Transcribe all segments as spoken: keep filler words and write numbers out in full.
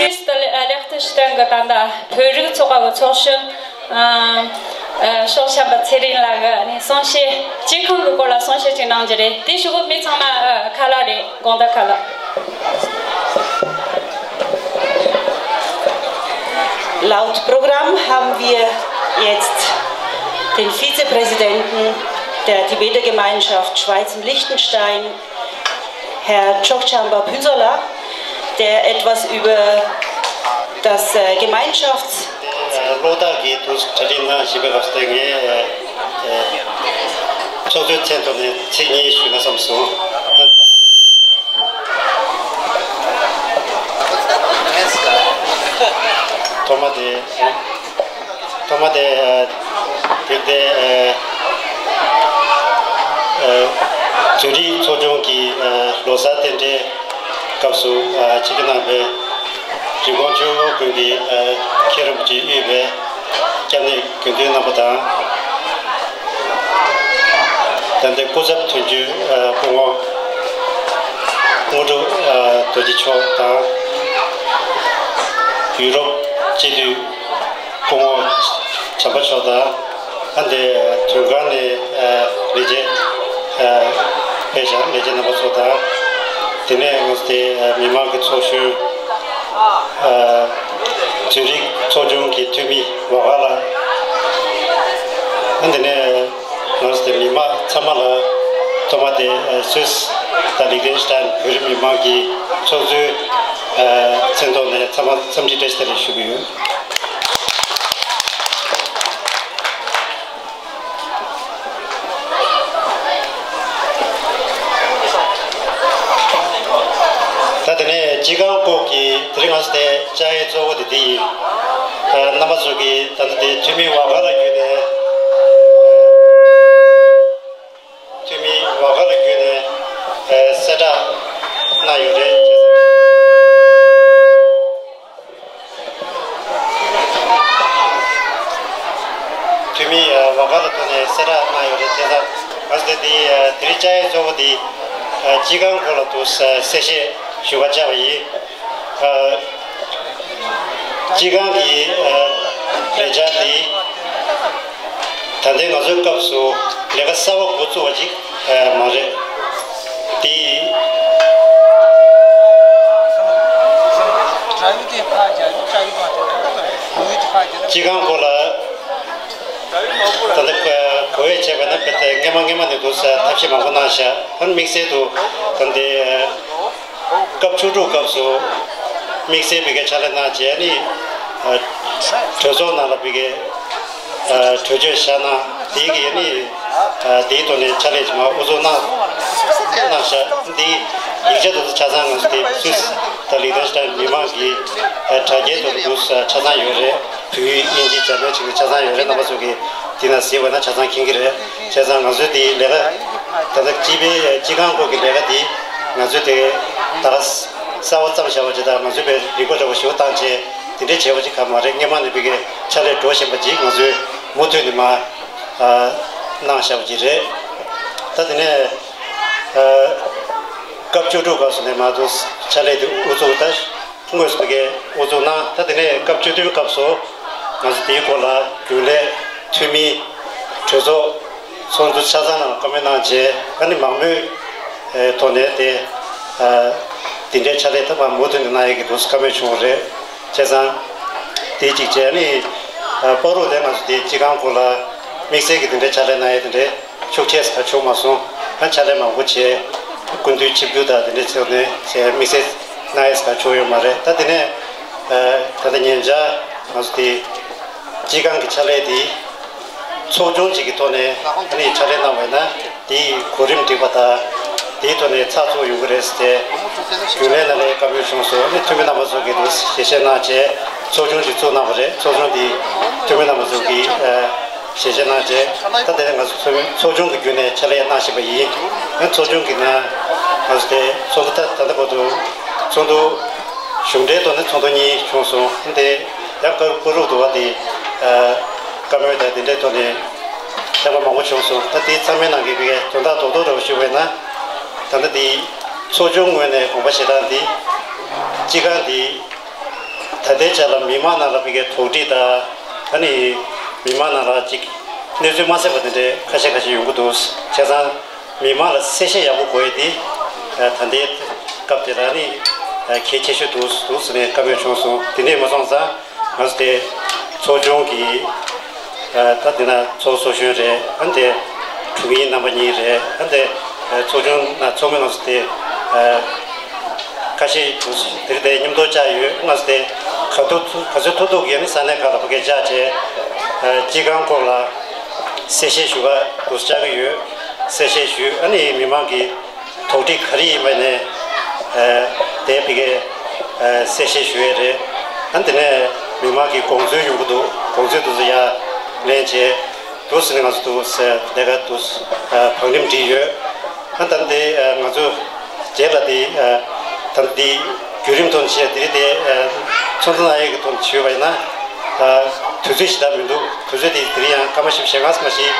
སིས་ལེགས་བསྟན་གྱི་ད་ལྟ་བོད་རིགས་ཚོགས་པ་གི་ཚོགས་གཞོན། ཨ། ཨ། ཤོག་ཆམ་པ་ཚེ་རིང་ལགས་ཀྱིས་ནི་གསུང་བཤད་སྤྱི་ཁང་གི་སྐོར་ལ་གསུང་བཤད་ཅིག་གནང་རྒྱུ་རེད། དེ་ཞུ་གི་མི་ཚང་མ་ཨ། ཁ་ལག་རེད། དགོངས་དག་ཁ་ལག Laut Programm haben wir jetzt den Vizepräsidenten der Tibeter Gemeinschaft Schweiz und Liechtenstein, Herr Chokchamba Pünzala, der etwas über das äh, Gemeinschafts- ལོ་ཏ་གི་དུས་གྲ་སྒྲིག་གནང་བཞིན་པའི་སྐབས་སུ་ངས་ཚོགས་གཙོའི་མཚན་ཐོག་ནས་ཚིག་གཉིས་ཞུས་ན་བསམ་སོང་། ཐོག་མ་དེ། ཐོག་མ་དེ། དེ་དེ། ཨ། ཨ། བོད་རིགས་ཚོགས་ཆུང་གི་ཨ། ལོ་གསར་རྟེན་འབྲེལ་སྐབས་སུ་ཨ། ཆིབས་བསྒྱུར་གནང་བའི་རིན་གོང་ཆེ་བོ་དགོན་གྱི་ཨ། མཁན་རིན་པོ་ཆེ་དབུས་པའི་སྐྱབས་གནས་དགེ་འདུན་རྣམ་པ་དང་། ད་ལྟའི་སྐུ་ཚབ་དོན་གཅོད་སྐུ་ངོ་དངོས་གྲུབ་རྡོ་རྗེ་མཆོག་དང་། ཡུ་རོབ་སྤྱི་འཐུས་སྐུ་ངོ་བྱམས་པ་མཆོག་དང་། ཨ། འདི་དོན་ཁང་ནས་ལས་བྱེད་ཕེབས་ཤག་ལས་བྱེད་རྣམ་པ་ཚོ་དང་། དེ་ནས་ང་ཚོ་དེ་མི་མང་གི་ཚོགས་གཞོན། ཚོད་རིག་ཚོགས་ཆུང་གི་འཐུས་མི་ཝ་ག་ལགས། དེ་ནས་ང་ཚོ་དེ་མི་མང་ཚང་མ་ལ་ཐོག་མ་དེ་སུད་སི་དང་ལིག་ཏེན་སི་ཏན་བོད་རིགས་མི་མང་གི་ཚོགས་གཙོའི་མཚན་ཐོག་ནས་ཚང་མ་འཚམས་འདྲི་བཀྲ་ཤིས་བདེ་ལེགས་ཞུ་གི་ཡོད། ད་དེ་ནས་སྤྱི་ཁང་སྐོར་གྱི་དེ་རིང་ང་ཚོ་དེ་བཅར་ཡས་གཙོ་བོ་དེ་འདི་ཡིན། རྣམ་པ་ཚོ་གིས་ད་ལྟ་དེ་འཐུས་མི་ཝ་ག་ལགས་བརྒྱུད་ནས། འཐུས་མི་ཝ་ག་ལགས་བརྒྱུད་ནས་གསལ་བསྒྲགས་གནང་ཡོད་རེད། འཐུས་མི་ཝ་ག་ལགས་ཐོག་ནས་གསལ་བསྒྲགས་གནང་ཡོད་རེད། བྱས་ཙང་ང་ཚོ་དེ་དེ་དེ་རིང་བཅར་ཡས་གཙོ་བོ་དེ་སྤྱི་ཁང་སྐོར་ལ་དུ་གསལ་བཤད་ཞུ་བར་བཅར་བ་ཡིན། སྤྱི་ཁང་གི་ལས་འཆར་དེ་ད་ལྟའི་ང་ཚོའི་སྐབས་སུ་ལས་ཀ་གསར་བ་འགོ་བཙུགས་པ་ཅིག་མ་རེད། དེ་སྤྱི་ཁང་སྐོར་ལ་ད་ལྟ་གོ་བས་བྱས་པ་ན་སྔས་མ་སྔས་མ་ནས་འདུག་ས་ཐབས་ཤེས་མང་པོ་གནང་བཞག་ཨ་ནི་དམིགས་བསལ་དུ་ད་ལྟའི་སྐབས་བཅུ་དྲུག་སྐབས་སུ་དམིགས་བསལ་བོད་སྐད་ཕྱག་ལས་གནང་བྱས་ནི། གྲོས་ཚོགས་ནང་ལ་བོད་སྐད་གྲོས་ཆོད་བཞག་ན་དེའི་གི་ནི་དེའི་ཐོག་ནས་ཕྱག་ལས་ཀྱི་མ་དབུ་འཛུགས་གནང་གནང་བཞག་འདི་ཡིག་ཆ་དེ་ཚོ་ཆ་ཚང་ང་ཚོ་དེ་སུད་སི་དང་ལིག་ཏེན་སི་ཏན་མི་མང་གི་དྲ་རྒྱའི་ཐོག་ཏུ་ཆ་ཚང་ཡོད་རེད། བོད་ཡིག་དབྱིན་ཇི་འཇར་མན་ཆོས་ཀྱི་ཆ་ཚང་ཡོད་རེད། རྣམ་པ་ཚོ་གི་དེ་ན་གཟིགས་པ་ན་ཆ་ཚང་མཁྱེན་གྱི་རེད། བྱས་ཙང་ང་ཚོའི་དེའི་ལས་ཀ་ད་ལྟ་སྤྱི་པའི་སྤྱི་ཁང་སྐོར་གྱི་ལས་ཀ་དེ་ང་ཚོའི་དེ་ད་ག་གསར་པ་བརྩམས་བཞག་པ་ཅིག་དང་ང་ཚོའི་བའི་རིག་པ་འདྲ་བ་ཞུ་བཏང་བྱས་དེ་འདྲའི་བྱས་པ་ཅིག་ག་མ་རེད། སྔས་མ་ནས་བི་གའི་ཕྱག་ལས་འགྲོ་བཞིན་པ་ཅིག་ང་ཚོས་མུ་མཐུད་ནས་མ་གནང་བཞག་པ་ཅིག་རེད། ད་དེ་ནས་སྐབས་བཅུ་དྲུག་སྐབས་སུ་ནས་མ་གཏོགས་ཕྱག་ལས་དེ་དབུ་ཚུགས་ད། དངོས་སུ་གི་དབུ་འཛུགས་གནང་། ད་དེ་ནས་སྐབས་བཅུ་བདུན་སྐབས་སུ་ང་ཚོ་དེའི་སྐོར་ལ་རྒྱུན་ལས་འཐུས་མི་གྲོས་ཚོགས་ཚོགས་འདུ་ཆ་ཚང་ནང་བཀའ་མོལ་གནང་རྗེས་ཨ་ནི་མང་མོས་ཐོག་ནས་དེ་དེ་འདྲའི་ཕྱག་ལས་ཐབས་མུ་མཐུད་ནས་གནང་ཡས་ཀྱི་འདུག་བཀའ་མོལ་བྱུང་བ་རེད། བྱས་ཙང་དེ་གཅིག་བྱས་ནི་བར་དུ་དེ་ང་ཚོ་དེ་སྤྱི་ཁང་སྐོར་ལ་དམིགས་བསལ་གྱི་དེ་འདྲའི་ཕྱག་ལས་གནང་ཡས་དེ་འདྲའི་ཤུགས་ཆེ་ས་བྱུང་མ་སོང་། ཡང་ཕྱག་ལས་མང་པོ་བྱས། སྐུ་མདུན་ཆིབས་བསྒྱུར་དང་དེ་འདྲའི་ཚོགས་ནས་བྱས་དམིགས་བསལ་གནང་ཡས་ས་བྱུང་ཡོད་མ་རེད། ད་དེ་ནས་ད་ལྟ་ཉེ་ཆར་ང་ཚོ་དེ་སྤྱི་ཁང་གི་ཕྱག་ལས་དེ་ཚོགས་ཆུང་གཅིག་གི་ཐོག་ནས་ཨ་ནི་ཕྱག་ལས་གནང་བས་ན་དེའི་གོ་རིམ་སྒྲིག་པ་དང་དེའི་ཐོག་ནས་ཚགས་ཚུད་ཡོང་གི་རེད་ཟེར་ཏེ་རྒྱུན་ལས་ནང་ལས་བཀའ་མོལ་བྱུང་སོང་། ཨ་ནི་འཐུས་མི་རྣམ་པ་ཚོ་གིས་འདུག་ཞལ་བཞེས་གནང་བྱས་ཚོགས་ཆུང་གཅིག་བཙུགས་གནང་བ་རེད། ཚོགས་ཆུང་དེ་འཐུས་མི་རྣམ་པ་ཚོ་གིས་ཞལ་བཞེས་གནང་རྗེས་ད་དེ་ང་ཚོ་ཚོགས་ཚོགས་ཆུང་གི་བརྒྱུད་ནས་ཕྱག་ལས་གནང་བཞིན་པ་ཡིན། ཚོགས་ཆུང་གི་ནང་ང་ཚོ་དེ་ཚོགས་འདུ་ད་ད་ལྟ་བར་དུ་ཚོགས་འདུ་གཞུང་འབྲེལ་ཐོག་ནས་ཚོགས་འདུ་གཉིས་བྱུང་སོང་། དེ་ཡང་བཀའ་བཀའ་རུ་དུ་བ་དེ་བཀའ་མོལ་དང་དེ་འདྲའི་ཐོག་ནས་ བཤད་པ་མང་པོ་བྱུང་སོང་། ད་དེ་ཚང་མའི་ནང་གི་བའི་དོན་དག་རྡོག་རྡོག་འདྲ་བོ་ཞུ་བས་ན། ད་ལྟ་དེ་ཚོགས་ཆུང་ངོས་ནས་དགོངས་པ་བཞེས་སྟངས་དེ། སྤྱི་ཁང་དེ་ད་ལྟའི་ཆ་ལ་མི་མང་ནང་ལ་བའི་དོགས་འདྲི་དང་། ད་ནི་མི་མང་ནང་ལ་ཅིག་གནས་ཚུལ་མ་གསལ་བ་དེ་འདྲའི་ཁ་ཤས་ཁ་ཤས་ཡོང་གི་འདུག། བྱས་ཙང་། མི་མང་ལ་གསལ་བཤད་ཡག་པོ་དགོས་ཡས་དེ། ད་ལྟའི་སྐབས་དེ་ལ་ནི་གལ་ཆེ་ཤོས་འདུག་འདུག་ཟེར་ནས་བཀའ་མོལ་བྱུང་སོང་། དེ་ནས་མ་སོང་ཙང་ང་ཚོ་དེ་ཚོགས་ཆུང་གི་ད་དེ་ན་ཚོགས་གཙོ་གཞོན་རེད། ཨ་ནི་དེ་དྲུང་ཡིག་རྣམ་པ་གཉིས་རེད། ཨ་ནི་དེ་ཚོགས་ཆུང་ན་ཚོགས་མི་ང་ཚོ་དེ་ཁ་ཤས་འདུག། དེ་རིང་དེ་མཉམ་དུ་བཅར་ཡོད། ང་ཚོ་དེ་ག་ཚོད་ཐུབ་ག་ཚོད་ཐུབ་ཐུབ་ཀྱིས་ནི་ས་གནས་ཁག་ལ་ཕ་གིར་བཅར་བྱས། སྤྱི་ཁང་སྐོར་ལ་གསལ་བཤད་ཞུ་ག་འདུག་བཅར་གྱི་ཡོད། གསལ་བཤད་ཞུས། ཨ་ནི་མི་མང་གི་དོགས་འདྲི་ག་རེ་ཡིན་པ་ནས་དེ་ཕ་གིར་གསལ་བཤད་ཞུ་ཡས་རེད། ཨ་ནི་དེ་ནས་མི་མང་གི་དགོངས་ཚུལ་ཡོང་གི་འདུག། དགོངས་ཚུལ་དེ་ཚོ་ཡར་ལེན་བྱས། འདུག་ཟེར་ནས་ང་ཚོ་འདུག་ཟེར་ལས་ཀ་འདུག་བང་རིམ་བསྒྲིགས་ཡོད། ཨ་ད་འདི་ང་ཚོ་རྗེས་ལ་འདི་ད་འདི་བརྒྱུད་རིམ་ཐོག་ནས་བཤད། དེ་རིང་དེ་ཚོད་འཛིན་གནང་ཡས་ཀྱི་ཐོག་ནས་ཞུས་པ་ཡིན་ན། དུས་ཚོད་ཞེ་དྲག་མི་འདུག། དུས་ཚོད་དེ་དེ་རིང་ཡང་སྐར་མ་བཞི་བཅུ་ཞེ་ལྔ་ཙམ་ཞིག་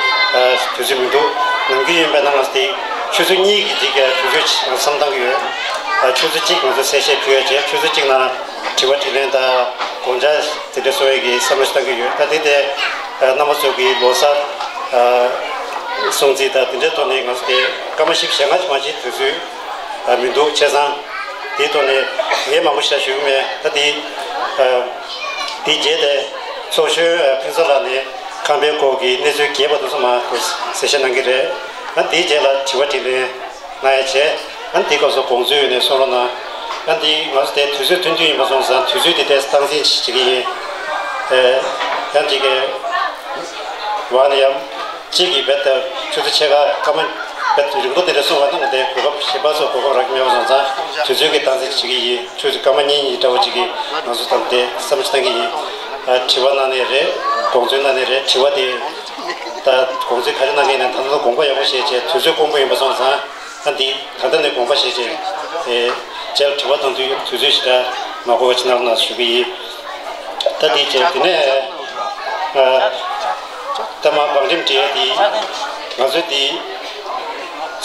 དུས་ཚོད་མི་འདུག། ནམ་རྒྱུན་ཡིན་པ་ན་ང་ཚོ་དེ་ཆུ་ཚོད་གཉིས་ཀྱི་རིང་གི་དུས་ཚོད་ཅིག་ང་ཚོ་བསམ་བཏང་གི་ཡོད། ཆུ་ཚོད་གཅིག་ང་ཚོ་གསལ་བཤད་ཕུལ་ཡས་བྱས། ཆུ་ཚོད་གཅིག་ནང་དྲི་བ་དྲིས་ལན་དང་དགོངས་འཆར་དེ་འདྲ་གསུང་ཡས་ཀྱི་བསམ་བློ་ཞིག་བཏང་གི་ཡོད། ད་དེ་དེ་རྣམ་པ་ཚོ་གི་ལོ་གསར་སྲུང་བརྩི་དང་དེ་འདྲའི་ཐོག་ནས་ང་ཚོ་དེ་སྐར་མ་བཞི་བཅུ་ཞེ་ལྔ་ཙམ་ཞིག་དུས་ཚོད་མི་འདུག། བྱས་ཙང་དེའི་ཐོག་ནས་ངས་མང་པོ་ཞིག་ཞུ་གི་མེད། ད་དེ་དེའི་རྗེས་དེ་ཚོགས་གཞོན་ཕུན་ཚོགས་ལགས་ནས་ཁང་པའི་སྐོར་གྱི་གནས་ཚུལ་རྒྱས་པ་དེ་ཚོ་མར་གསལ་བཤད་གནང་གི་རེད། ད་དེའི་རྗེས་ལ་དྲི་བ་དྲིས་ལན་གནང་ཡས་བྱས། ཨ་ནི་དེའི་སྐབས་སུ་དགོངས་ཚུལ་ཡོད་ནས་གསུང་རོགས་གནང་། ཨ་ནི་དེ་ང་ཚོ་དེ་དུས་ཚོད་ཐུང་ཐུང་ཡིན་པ་སོང་ཙང་དུས་ཚོད་དེ་ཏོག་ཙམ་སྟངས་འཛིན་ཅིག་བྱེད་ཀྱི་ཡིན། ཨེ། ཡང་ཅིག་གི་བར་ནས་ཡང་གཅིག་གིས་རྦད་དེ་ཆུ་ཚོད་ཕྱེད་ཀ་སྐར་མ་རྦད་དེ་རིང་པོ་དེ་འདྲ་གསུངས་པ་ན། ང་དེ་གོ་སྐབས་གཞན་པ་ཚོ་གོ་སྐབས་རག་གི་མེད་པ་སོང་ཙང་དུས་ཚོད་ཀྱི་སྟངས་འཛིན་བྱེད་ཀྱི་ཡིན། ཆུ་ཚོད་སྐར་མ་གཉིས་གཉིས་འདྲ་བོ་ཅིག་གིས་ང་ཚོ་ད་དེ་བསམ་བློ་བཏང་གི་ཡིན། ཨ། དྲི་བ་གནང་ནའི་རེད། དགོངས་ཚུལ་གནང་ནའི་རེད། དྲི་བ་དེ་ད་དགོངས་ཚུལ་ག་རེ་གནང་གི་ཡིན་ན། ད་ལྟ་དགོངས་པ་ཡག་པོ་བཞེས་བྱས་དུས་ཚོད་དཀོན་པོ་ཡིན་པ་སོང་ཙང་། ཨ། འདི་ད་ལྟ་ནས་དགོངས་པ་བཞེས་བྱས། ཨེ། རྗེས་ལ་དྲི་བ་གཏོང་དུས་དུས་ཚོད་ཞེ་དྲག་མ་འགོར་བ་ཅིག་གནང་རོགས་གནང་ཞུ་གི་ཡིན། ད་འདི་བྱས། དེ་ནས། ཨ། ད་མར་བང་རིམ་བསྒྲིགས་ཡས་འདི་ང་ཚོས་འདི་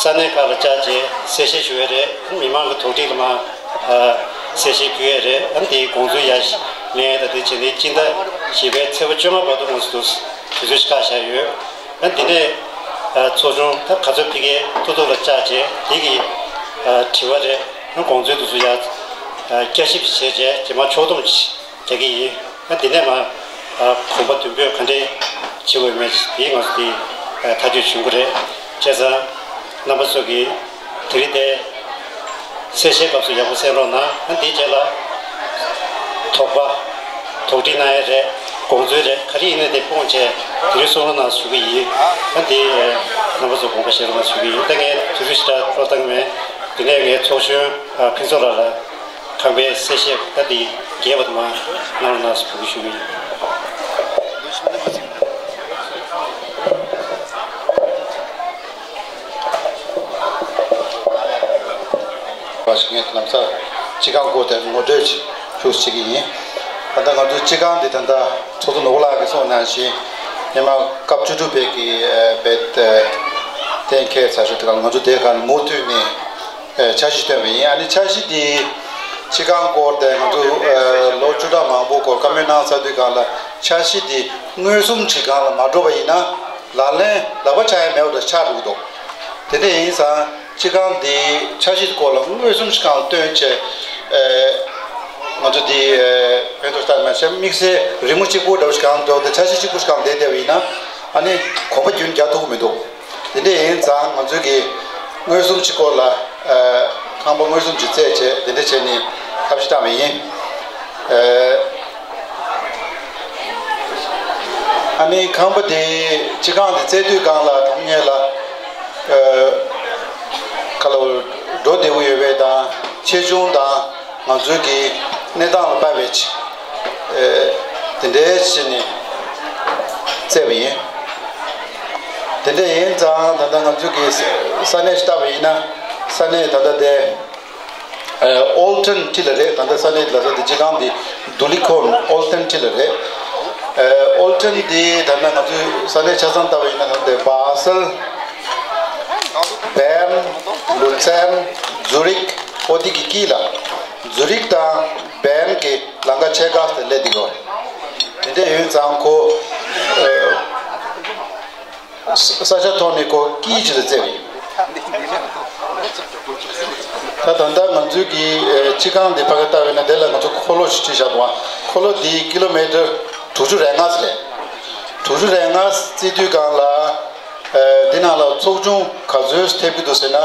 ས་གནས་ཁག་ལ་བཅར་བྱས་གསལ་བཤད་ཞུ་ཡས་རེད། མི་མང་གི་དོགས་འདྲི་ལ་མར། ཨ། གསལ་བཤད་ཕུལ་ཡས་རེད། ཨ། འདི་དགོངས་ཚུལ་ཡར་ལེན་ཡས་དང་དེ་བྱས་ནས་སྤྱི་ཟླ་བཞི་པའི་ཚེས་པ་བཅོ་ལྔ་བར་དུ་ང་ཚོས་དུས་ཚོད་ཅིག་བཀག་བཞག་ཡོད། ཨ། འདི་ནས། ཨ། ཚོགས་ཆུང་ད་ག་ཚོད་ཕ་གིར་ཐུག་ཐུབ་ལ་བཅར་བྱས་དེ་གི། ཨ། དྲི་བ་རེད། ཨ། དགོངས་ཚུལ་དེ་ཚོ་ཡར། ཨ། བསྐྱར་ཞིབ་བྱས་བྱས་རྗེས་མ་ཕྱོགས་བསྡོམས་རྒྱག་གི་ཡིན། ཨ། འདི་ནས་མར། ཨ། གོམ་པ་མདུན་སྤོས་ག་འདྲས་བྱེད་དགོས་མེད་དེ་ང་ཚོ་དེ། ཨ། ཐག་གཅོད་བྱེད་དགོས་རེད། བྱས་ཙང་རྣམ་པ་ཚོ་གིས་དེ་རིང་དེ་གསལ་བཤད་སྐབས་སུ་ཡག་པོ་གསན་རོགས་གནང་། ཨ། འདིའི་རྗེས་ལ་དོགས་པ། དོགས་འདྲི་གནང་ཡས་རེད། དགོངས་ཚུལ་རེད། ག་རེ་ཡིན་ནའི་དེ་སྤུངས་བྱས་དེ་རིང་གསུང་རོགས་གནང་ཞུ་གི་ཡིན། ཨ། དེ་རྣམ་པ་ཚོ་དགོངས་པ་བཞེས་རོགས་གནང་ཞུ་གི་ཡིན། ད་ངས་དུས་ཚོད་ཞེ་དྲག་འཕྲོ་བཏང་གི་མེད། དེ་ནས་ངས་ཚོགས་གཞོན། ཨ། ཕུན་ཚོགས་ལགས་ལ་ཁང་པའི་གསལ་བཤད་ད་དེ་རྒྱས་པ་དུ་མ་གནང་རོགས་གནང་ཞུ་གི་ཞུ་གི་ཡིན། བ་ཞིག་ངས་ལམ་སང་སྤྱི་ཁང་སྐོར་དེ་ངོ་སྤྲོད་ཅིག་ཞུ་བྱེད་ཀྱི་ཡིན། ད་ལྟ་ང་ཚོའི་སྤྱི་ཁང་འདི་ད་ལྟ་ཚོགས་གཙོ་ནོར་བུ་ལགས་ཀྱིས་གསུངས་ནང་བཞིན་སྔོན་མ་སྐབས་བཅུ་དྲུག་པའི་གི་བེད་གཏན་འཁེལ་ཚར་ཞོར་དེ་ག་ལ་ང་ཚོ་དེ་ག་ལ་མུ་མཐུད་ནས་འཆར་གཞི་བཏོན་པ་ཡིན། ཨ་ནི་འཆར་གཞི་འདི་སྤྱི་ཁང་སྐོར་དེ་ང་ཚོ་ལོ་བཅུ་ཕྲག་མང་པོ་སྐོར་བཀའ་མོལ་གནང་ཚར་དུས་གང་ལ་འཆར་གཞི་འདི་མངོན་སུམ་གྱི་སྒང་ལ་མ་འགྲོ་བ་ཡིན་ན་ལག་ལེན་ལག་པ་འཆང་ཡ་མེད་པ་འདྲ་ཆགས་འགྲོ་གི་འདུག། དེ་འདྲ་ཡིན་ཙང་། སྤྱི་ཁང་འདིའི་འཆར་གཞི་སྐོར་ལ་མངོན་སུམ་ཞིག་གང་བཏོན་བྱས། ཨེ། ང་ཚོ་འདི་ཨེ་ཕན་ཐོགས་ལྟར་མ་བྱས་དམིགས་བསལ་རི་མོ་གཅིག་པུ་འདྲ་བོ་ཞིག་གང་འདོགས་ཏེ་འཆར་གཞི་གཅིག་པུ་ཞིག་གང་བསྡད་བསྡད་པ་ཡིན་ན། ཨ་ནི་གོམ་པ་རྒྱུན་རྒྱག་ཐུབ་ཀྱི་མི་འདུག། དེ་འདྲ་ཡིན་ཙང་ང་ཚོའི་གི་མངོན་སུམ་གཅིག་སྐོར་ལ་ཨེ་ཁང་པ་མངོན་སུམ་གྱིས་བཙལ་བྱས་དེ་འདྲ་བྱས་ནས་ཐབས་ཤེས་བཏང་བ་ཡིན། ཨེ། ཨ་ནི་ཁང་པ་དེ་སྤྱི་ཁང་དེ་བཙལ་དུས་སྒང་ལ་དང་ཉེ་ལ་ཨ་ཁ་ལོ་འགྲོ་བདེ་བོ་ཡོད་པའི་དང་ཆེ་ཆུང་དང་ང་ཚོའི་གི་གནས་སྟངས་ལ་དཔག་པའི་ཆ་ཨ་དེ་འདྲའི་བྱས་ནས་བཙལ་བ་ཡིན། དེ་འདྲ་ཡིན་ཙང་ད་ལྟ་ང་ཚོའི་གི་ས་གནས་ཤིག་བལྟ་བ་ཡིན་ན་ས་གནས་ད་ལྟ་དེ། ཨོལ་ཊོན་ཊི་ལ་རེད། ད་ལྟ་ས་གནས་ལ་ས་དེ་སྤྱི་ཁང་དེ་དུ་ལི་ཁོན་ཨོལ་ཊོན་ཊི་ལ་རེད། ཨོལ་ཊོན་འདི་ད་ལྟ་ང་ཚོའི་ས་གནས་ཆ་ཚང་ལྟ་བ་ཡིན་ན་ད་ལྟ་བ་སལ། བེརན། ལུ་ཚན། ཛུ་རིག་ཨོ་དེ་གི་དཀྱིལ་ལ། ཛུ་རིག་དང་བེརན་གྱི་ལམ་ཁ་ཕྱེད་ཀ་དེ་སླེབས་འདུག་གོ། དེ་འདྲ་ཡིན་ཙང་ཁོ། ཨ། ས་ས་ཆ་ཐོག་ནས་ཁོ་དཀྱིལ་ཅིག་ལ་བརྩིས་པ་ཡིན། ད་ད་ལྟ་ང་ཚོའི་གི་ཨེ་སྤྱི་ཁང་འདི་ཕ་གི་ལྟ་བས་ན་དེ་ལ་ང་ཚོ་འཁོར་ལོ་ཞིག་ཁྲིད་བཞག་འདུག་བ། འཁོར་ལོ་འདི་ཀི་ལོ་མི་ཊར་དྲུག་ཅུ་རེ་ལྔ་ཙམ་རེད། དྲུག་ཅུ་རེ་ལྔ་བརྩིས་དུས་སྒང་ལ། ཨེ་འདི་ནང་ལ་ཚོགས་ཆུང་ག་ཚོད་ཐེབས་ཀྱི་འདུག་ཟེར་ན།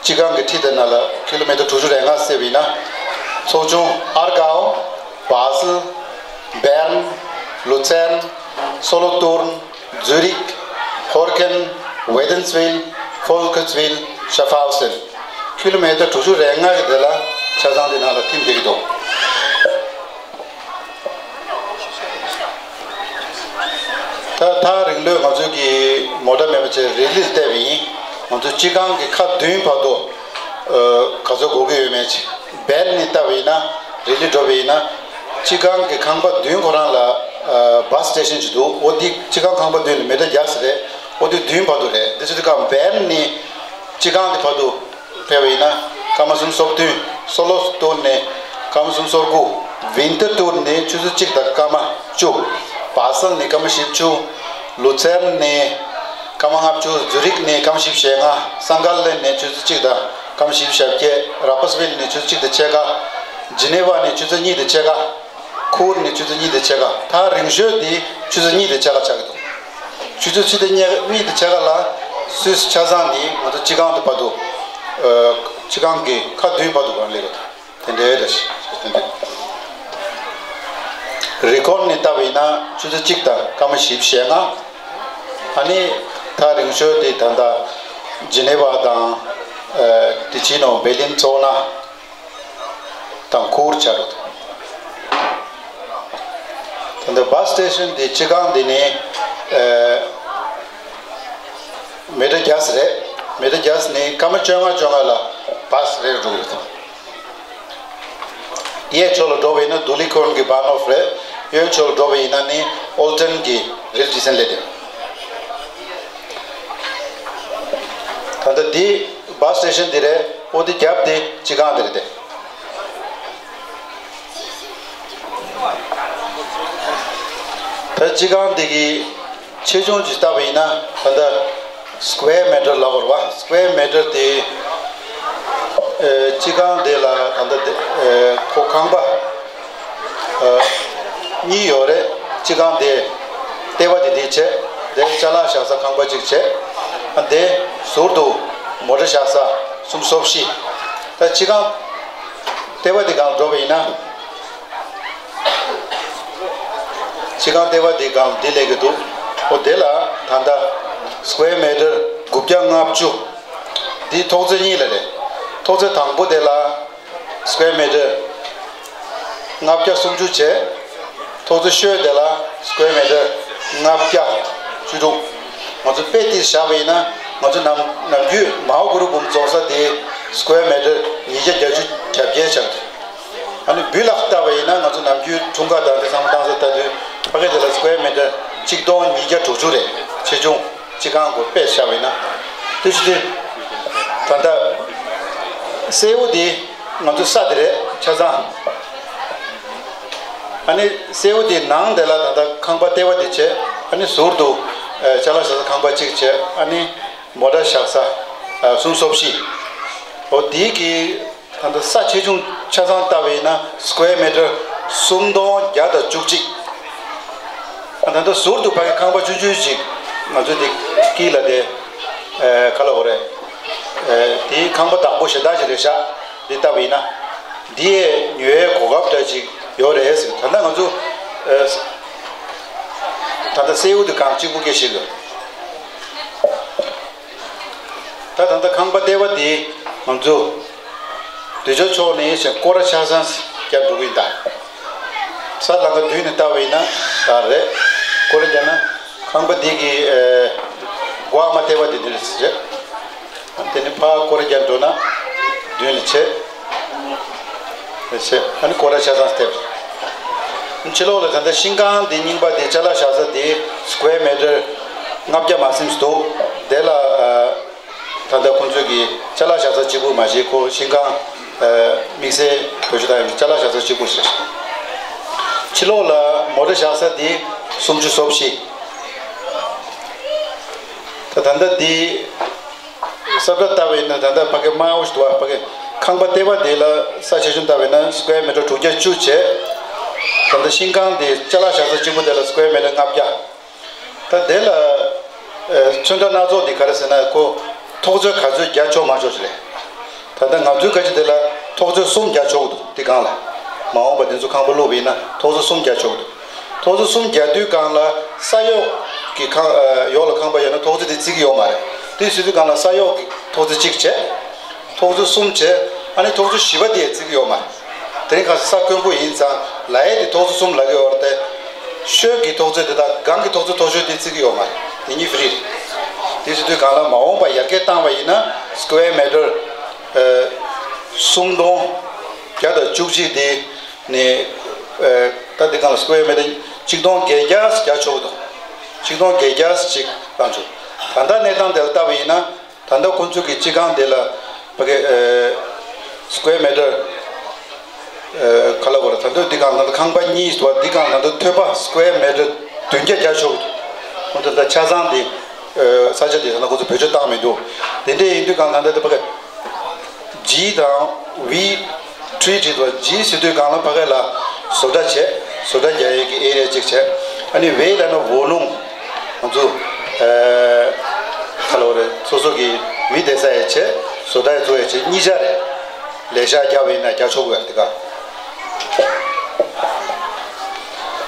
སྤྱི་ཁང་གི་འཁྲིས་དེ་ནང་ལ་ཀི་ལོ་མི་ཊར་དྲུག་ཅུ་རེ་ལྔ་བརྩིས་པ་ཡིན་ན། ཚོགས་ཆུང་ཨར་གའོ། བ་སལ། བེརན། ལུ་ཚན། སོ་ལོ་ཏུརན། ཛུ་རིག་ཧོར་ཁེན། ཝེ་ཏན་སི་ཝིལ། ཕོལ་ཁེ་སི་ཝིལ། ཤ་ཕའུ་སེན། ཀི་ལོ་མི་ཊར་དྲུག་ཅུ་རེ་ལྔ་གི་དེ་ལ་ཆ་ཚང་དེ་ནང་ལ་ཐིམ་བསྡད་ཀྱི་འདུག་ད་ཐག་རིང་ལོས་ང་ཚོའི་གི་མོ་ཊ་མེད་པ་བྱས་རི་ལིར་བལྟས་པ་ཡིན། ང་ཚོའི་སྤྱི་ཁང་གི་ཁ་མདུན་བར་དུ་ཨ་ག་ཚོད་འགོར་གི་ཡོད་མེད་ཅིག་བེརན་ནས་བལྟས་པ་ཡིན་ན། རི་ལི་འགྲོ་བ་ཡིན་ན། སྤྱི་ཁང་གི་ཁང་པ་མདུན་ཁོ་རང་ལ་ཨ་བ་སི་སི་ཊེ་ཤན་ཅིག་འདུག་ཨོ་དེ་སྤྱི་ཁང་ཁང་པ་མདུན་ལ་མི་ཊར་བརྒྱ་ཙམ་རེད། ཨོ་དེ་མདུན་བར་དུ་རེད། དེ་ཚོ་དེ་ག་བེརན་ནས་སྤྱི་ཁང་གི་བར་དུ་ཕེབས་པ་ཡིན་ན། སྐར་མ་སུམ་ཅུ་སོ་བདུན། སོ་ལོ་ཏུར་ནས་སྐར་མ་སུམ་ཅུ་སོ་དགུ། ཝིན་ཏེར་ཏུར་ནས་ཆུ་ཚོད་གཅིག་དང་སྐར་མ་བཅུ། བ་སལ་ནས་སྐར་མ་བཞི་བཅུ། ལུ་ཚན་ནས་སྐར་མ་ལྔ་བཅུ། ཛུ་རིག་ནས་སྐར་མ་བཞི་བཅུ་ཞེ་ལྔ། སང་ག་ལེན་ནས་ཆུ་ཚོད་གཅིག་དང་སྐར་མ་བཞི་བཅུ་ཞེ་བརྒྱད། ར་པ་སི་ཝིལ་ནས་ཆུ་ཚོད་གཅིག་དང་ཕྱེད་ཀ། ཇི་ནེ་ཝ་ནས་ཆུ་ཚོད་གཉིས་དང་ཕྱེད་ཀ། ཁུར་ནས་ཆུ་ཚོད་གཉིས་དང་ཕྱེད་ཀ། ཐག་རིང་ཤོས་དེ་ཆུ་ཚོད་གཉིས་དང་ཕྱེད་ཀ་ཆགས་ཀྱི་འདུག་ཆུ་ཚོད་གཅིག་དང་གཉིས་དང་ཕྱེད་ཀ་ལ་སུད་སི་ཆ་ཚང་ནས་ང་ཚོ་སྤྱི་ཁང་དུ་བར་དུ། ཨ་སྤྱི་ཁང་གི་ཁ་མདུན་བར་དུ་གང་སླེབས་ཡོད་དེ་འདྲའི་རེད། རི་ཁོར་ནས་བལྟས་པ་ཡིན་ན་ཆུ་ཚོད་གཅིག་དང་སྐར་མ་བཞི་བཅུ་ཞེ་ལྔ། ཨ་ནི་ཐག་རིང་ཤོས་དེ་ད་ལྟ་ཇི་ནེ་ཝ་དང་། ཨ་དེ་ཕྱི་ནང་བྷེར་ལིན་ཚོགས་ན། དང་ཁུར་ཆགས་འགྲོ་འདུག་ད་ལྟ་བ་སི་སི་ཊེ་ཤན་འདི་སྤྱི་ཁང་འདི་ནས་ཨེ་མི་ཊར་བརྒྱ་ཙམ་རེད། མི་ཊར་བརྒྱ་ཙམ་ནས་སྐར་མ་བཅོ་ལྔ་བཅོ་ལྔ་ལ་བ་སི་རེད་འགྲོ་གི་འདུག་གཡས་ཕྱོགས་ལ་འགྲོ་བ་ཡིན་ན་དུ་ལི་ཁོན་གྱི་བྷ་ནོབ་རེད། གཡོན་ཕྱོགས་ལ་འགྲོ་བ་ཡིན་ན་ནི་ཨོལ་ཊོན་གྱི་རེལ་སི་ཊེ་ཤན་སླེབས་འདུག་ད་ལྟ་འདི་བ་སི་སི་ཊེ་ཤན་འདི་རེད། ཨོ་དེ་རྒྱབ་དེ་སྤྱི་ཁང་འདི་རེད་དེ། ད་སྤྱི་ཁང་འདི་གི་ཆེ་ཆུང་ཅིག་བལྟས་པ་ཡིན་ན་ད་ལྟ་སི་ཀུ་ཝེར་མི་ཊར་ལབ་དགོས་རེད་བ། སི་ཀུ་ཝེར་མི་ཊར་དེ་ཨེ་སྤྱི་ཁང་དེ་ལ་ད་ལྟ་དེ་ཨེ་ཁོ་ཁང་པ་ཨ་གཉིས་ཡོད་རེད། སྤྱི་ཁང་དེ་ལྟེ་བ་དེ་དེ་བྱས། དེ་ཅ་ལག་བཞག་ས་ཁང་པ་གཅིག་བྱས། ཨ་དེ་ཟུར་དུ་མོ་ཊ་བཞག་ས་སུམ་ཅུ་སོ་བཞི། ད་སྤྱི་ཁང་ལྟེ་བ་དེ་སྒང་འགྲོ་བ་ཡིན་ན། སྤྱི་ཁང་ལྟེ་བ་དེ་སྒང་འདི་སླེབས་ཀྱི་འདུག་ཨོ་དེ་ལ་ད་ལྟ་སི་ཀུ་ཝེར་མི་ཊར་དགུ་བརྒྱ་ལྔ་བཅུ། འདི་ཐོག་བརྩེགས་གཉིས་ལ་རེད། ཐོག་བརྩེགས་དང་པོ་དེ་ལ་སི་ཀུ་ཝེར་མི་ཊར་ལྔ་བརྒྱ་སུམ་ཅུ་བྱས། ཐོག་བརྩེགས་ཤོས་དེ་ལ་སི་ཀུ་ཝེར་མི་ཊར་ལྔ་བརྒྱ་བཅུ་དྲུག་ང་ཚོ་དཔེ་དེ་བཞག་པ་ཡིན་ན་ང་ཚོ་ནམ་ནམ་རྒྱུན་མའོ་གུ་རུ་འབུམ་རྫོང་ས་དེ་སི་ཀུ་ཝེར་མི་ཊར་ཉིས་བརྒྱ་བརྒྱད་ཅུ་གྱ་བརྒྱད་ཆགས་འདུག་ཨ་ནི་སྦུལ་ལག་བལྟས་པ་ཡིན་ན་ང་ཚོ་ནམ་རྒྱུན་འཁྲུངས་སྐར་དང་དེ་ཚང་མ་བཏང་ས་ལྟ་དུས་ཕ་གི་དེ་ལ་སི་ཀུ་ཝེར་མི་ཊར་གཅིག་སྟོང་ཉིས་བརྒྱ་དྲུག་ཅུ་རེད། ཆེ་ཆུང་སྤྱི་ཁང་གོ་དཔེ་བཞག་པ་ཡིན་ན། དེ་བཞིན་དུ་ད་ལྟ་སེའུ་དེ་ང་ཚོ་ས་དེ་རེད་ཆ་ཚང་། ཨ་ནི་སེའུ་དེ་ནང་དེ་ལ་ད་ལྟ་ཁང་པ་ལྟེ་བ་དེ་བྱས། ཨ་ནི་ཟུར་དུ་ཨ་ཅ་ལག་བཞག་ས་ཁང་པ་གཅིག་བྱས། ཨ་ནི་མོ་ཊ་བཞག་ས་ཨ་སུམ་ཅུ་སོ་བཞི། འོ་དེ་གི་ད་ལྟ་ས་ཆེ་ཆུང་ཆ་ཚང་བལྟས་པ་ཡིན་ན་སི་ཀུ་ཝེར་མི་ཊར་སུམ་སྟོང་བརྒྱ་དང་བཅུ་གཅིག་ཨ་ད་ལྟ་ཟུར་དུ་ཕ་གི་ཁང་པ་ཆུང་ཆུང་ཅིག་ང་ཚོ་དེ་དཀྱིལ་ལ་དེ་ཨེ་ག་ལབ་དགོས་རེད། ཨེ་དེའི་ཁང་པ་བདག་པོ་གཞན་དག་ཅིག་རེད་ཤག་འདི་བལྟས་པ་ཡིན་ན་འདི་ཡས་ཉོ་ཡའི་གོ་སྐབས་འདྲ་ཅིག་ཡོད་རེད་ཟེར། ད་ལྟ་ང་ཚོ་ཨེ་ད་ལྟ་སེའུ་དེ་གང་གཅིག་པུ་སྐད་བཤད་དགོས། ད་ད་ལྟ་ཁང་པ་ལྟེ་བ་འདི་ང་ཚོ་འདི་ཕྱོགས་ཕྱོགས་ནས་ཞེ་སྐོར་ར་ཆ་ཚང་རྒྱབ་འགྲོ་གི་ཡིན་ད། ས་ལམ་ཁ་མདུན་ནས་བལྟས་པ་ཡིན་ན་ད་རེད། སྐོར་ར་རྒྱབ་ན་ཁང་པ་འདི་གི་ཨེ་སྒོ་ཨ་མ་ལྟེ་བ་འདི་འདི་རེད། དེ་ནས་ཕར་སྐོར་ར་རྒྱབ་འགྲོ་ན་མདུན་ལ་བྱས། བྱས་ཨ་ནི་སྐོར་ར་ཆ་ཚང་ལྟེ་བ། ཕྱི་ལོགས་ལ་ད་ལྟ་ཤིང་ཁང་དེ་རྙིང་པ་དེ་ཅ་ལག་བཞག་ས་དེ་སི་ཀུ་ཝེར་མེ་ཊར་ལྔ་བརྒྱ་མ་ཟིན་འདུག་དེ་ལ་ཨ། ད་ལྟ་ཁོང་ཚོས་ཀྱི་ཅ་ལག་བཞག་ས་གཅིག་པུ་མ་གཏོགས་ཁོ་ཤིང་ཁང་ཨ། དམིགས་བསལ་བེད་སྤྱོད་བཏང་ཡོད་ཅ་ལག་བཞག་ས་གཅིག་པུ་ཞིག་ཕྱི་ལོགས་ལ་མོ་ཊ་བཞག་ས་དེ་སུམ་ཅུ་སོ་བཞི། ད་ད་ལྟ་དེ། ས་བཀྲ་ལྟ་བས་ན་ད་ལྟ་ཕ་གི་དམའ་བོ་ཞིག་འདུག་ཨ། ཕ་གི་ཁང་པ་ལྟེ་བ་དེ་ལ་ས་ཆེ་ཆུང་ལྟ་བས་ན་སི་ཀུ་ཝེར་མེ་ཊར་དྲུག་བརྒྱ་བཅུ་བྱས། ད་ལྟ་ཤིང་ཁང་དེ་ཅ་ལག་བཞག་ས་གཅིག་པུ་དེ་ལ་སི་ཀུ་ཝེར་མེ་ཊར་ལྔ་བརྒྱ། ད་དེ་ལ་ཨ། ཚོན་ཁྲ་སྣ་ཚོགས་དེ་ག་རེ་ཟེར་ན་ཁོ་ཐོག་ཚོད་ག་ཚོད་རྒྱག་ཆོག་མ་ཆོག་ཞིག་རེད། ད་ལྟ་ང་ཚོའི་ཁ་ཆེ་དེ་ལ་ཐོག་ཚོད་གསུམ་རྒྱག་ཆོག་གི་འདུག་དེ་སྒང་ལ་མ་འོངས་པ་དེ་ཚོ་ཁང་པ་བླུགས་པ་ཡིན་ན་ཐོག་ཚོད་གསུམ་རྒྱག་ཆོག་གི་འདུག་ཐོག་ཚོད་གསུམ་རྒྱག་དུས་སྒང་ལ་ས་གཡོག་གི་ཁང་ཨ། གཡོག་ལ་ཁང་པ་ཡོད་ན་ཐོག་ཚོད་དེ་བརྩི་གི་ཡོད་མ་རེད། དེ་བཟོ་དུས་སྒང་ལ་ས་གཡོག་གི་ཐོག་ཚོད་གཅིག་བྱས། ཐོག་ཚོད་གསུམ་བྱས། ཨ་ནི་ཐོག་ཚོད་བཞི་པ་དེ་བརྩི་གི་ཡོད་མ་རེད། དེ་རིང་ཁ་སང་ས་དཀོན་པོ་ཡིན་ཙང་ལ་ཡས་དེ་ཐོག་ཚོད་གསུམ་ལབ་ཀྱི་ཡོད་རེད་དེ། ཤོད་ཀྱི་ཐོག་ཚོད་དེ་དག་སྒང་གི་ཐོག་ཚོད་མཐོ་ཤོས་དེ་བརྩི་གི་ཡོད་མ་རེད། དེ་གཉིས་ཧྥི་རི་རེད། དེ་བཟོ་དུས་སྒང་ལ་མ་འོངས་པ་ཡར་རྒྱས་བཏང་བ་ཡིན་ན་སི་ཀུ་ཝེར་མེ་ཊར་ཨ། སུམ་སྟོང་བརྒྱ་དང་བཅུ་གཅིག་དེ། ནས། ཨ། ད་འདི་སྒང་ལ་སི་ཀུ་ཝེར་མེ་ཊར་ཆིག་སྟོང་བརྒྱད་བརྒྱ་རྒྱག་ཆོག་གི་འདུག་ཆིག་སྟོང་བརྒྱད་བརྒྱ་ཅིག་བཏང་ཆོག་ད་ལྟ་གནས་སྟངས་དེ་ལ་ལྟ་བ་ཡིན་ན། ད་ལྟ་ཁོང་ཚོ་གི་སྤྱི་ཁང་དེ་ལ་ཕ་གི་ཨ། སི་ཀུ་ཝེར་མེ་ཊར་ཨ། ག་ལ་གོ་ར་ད་ལྟ་འདི་སྒང་ད་ལྟ་ཁང་པ་གཉིས་འདུག་འདི་སྒང་ད་ལྟ་ཐོལ་པ་སི་ཀུ་ཝེར་མེ་ཊར་བདུན་བརྒྱ་རྒྱག་ཆོག་གི་འདུག་ཁོང་ཚོ་ད་ཆ་ཚང་དེ་ཨ། ས་ཆ་དེ་ད་ལྟ་ཁོང་ཚོ་བེད་སྤྱོད་བཏང་མི་འདུག་དེ་འདྲ་ཡིན་དུས་སྒང་ད་ལྟ་དེ་ཕ་གི་ཇི་དང་ཝི་ཁྲི་བྲིས་འདུག་ཇི་ཟེར་དུས་སྒང་ལ་ཕ་གི་ལ་བཟོ་གྲྭ་བྱས། བཟོ་གྲྭ་རྒྱག་ཡས་ཀྱི་ཨེ་རི་ཡ་གཅིག་བྱས། ཨ་ནི་ཝེ་ལ་ན་ཝོ་ལུང་ང་ཚོ་ཨ། ག་ལ་བ་རེད། སོ་སོ་གི་མི་བསྡད་ས་ཡས་བྱས། བཟོ་གྲྭ་ཡས་བཙུགས་ཡས་བྱས། གཉིས་ཆ་རེད། ལས་ཤག་རྒྱབ་ཡིན་ན་རྒྱག་ཆོག་གི་ཡ་དེ་ག་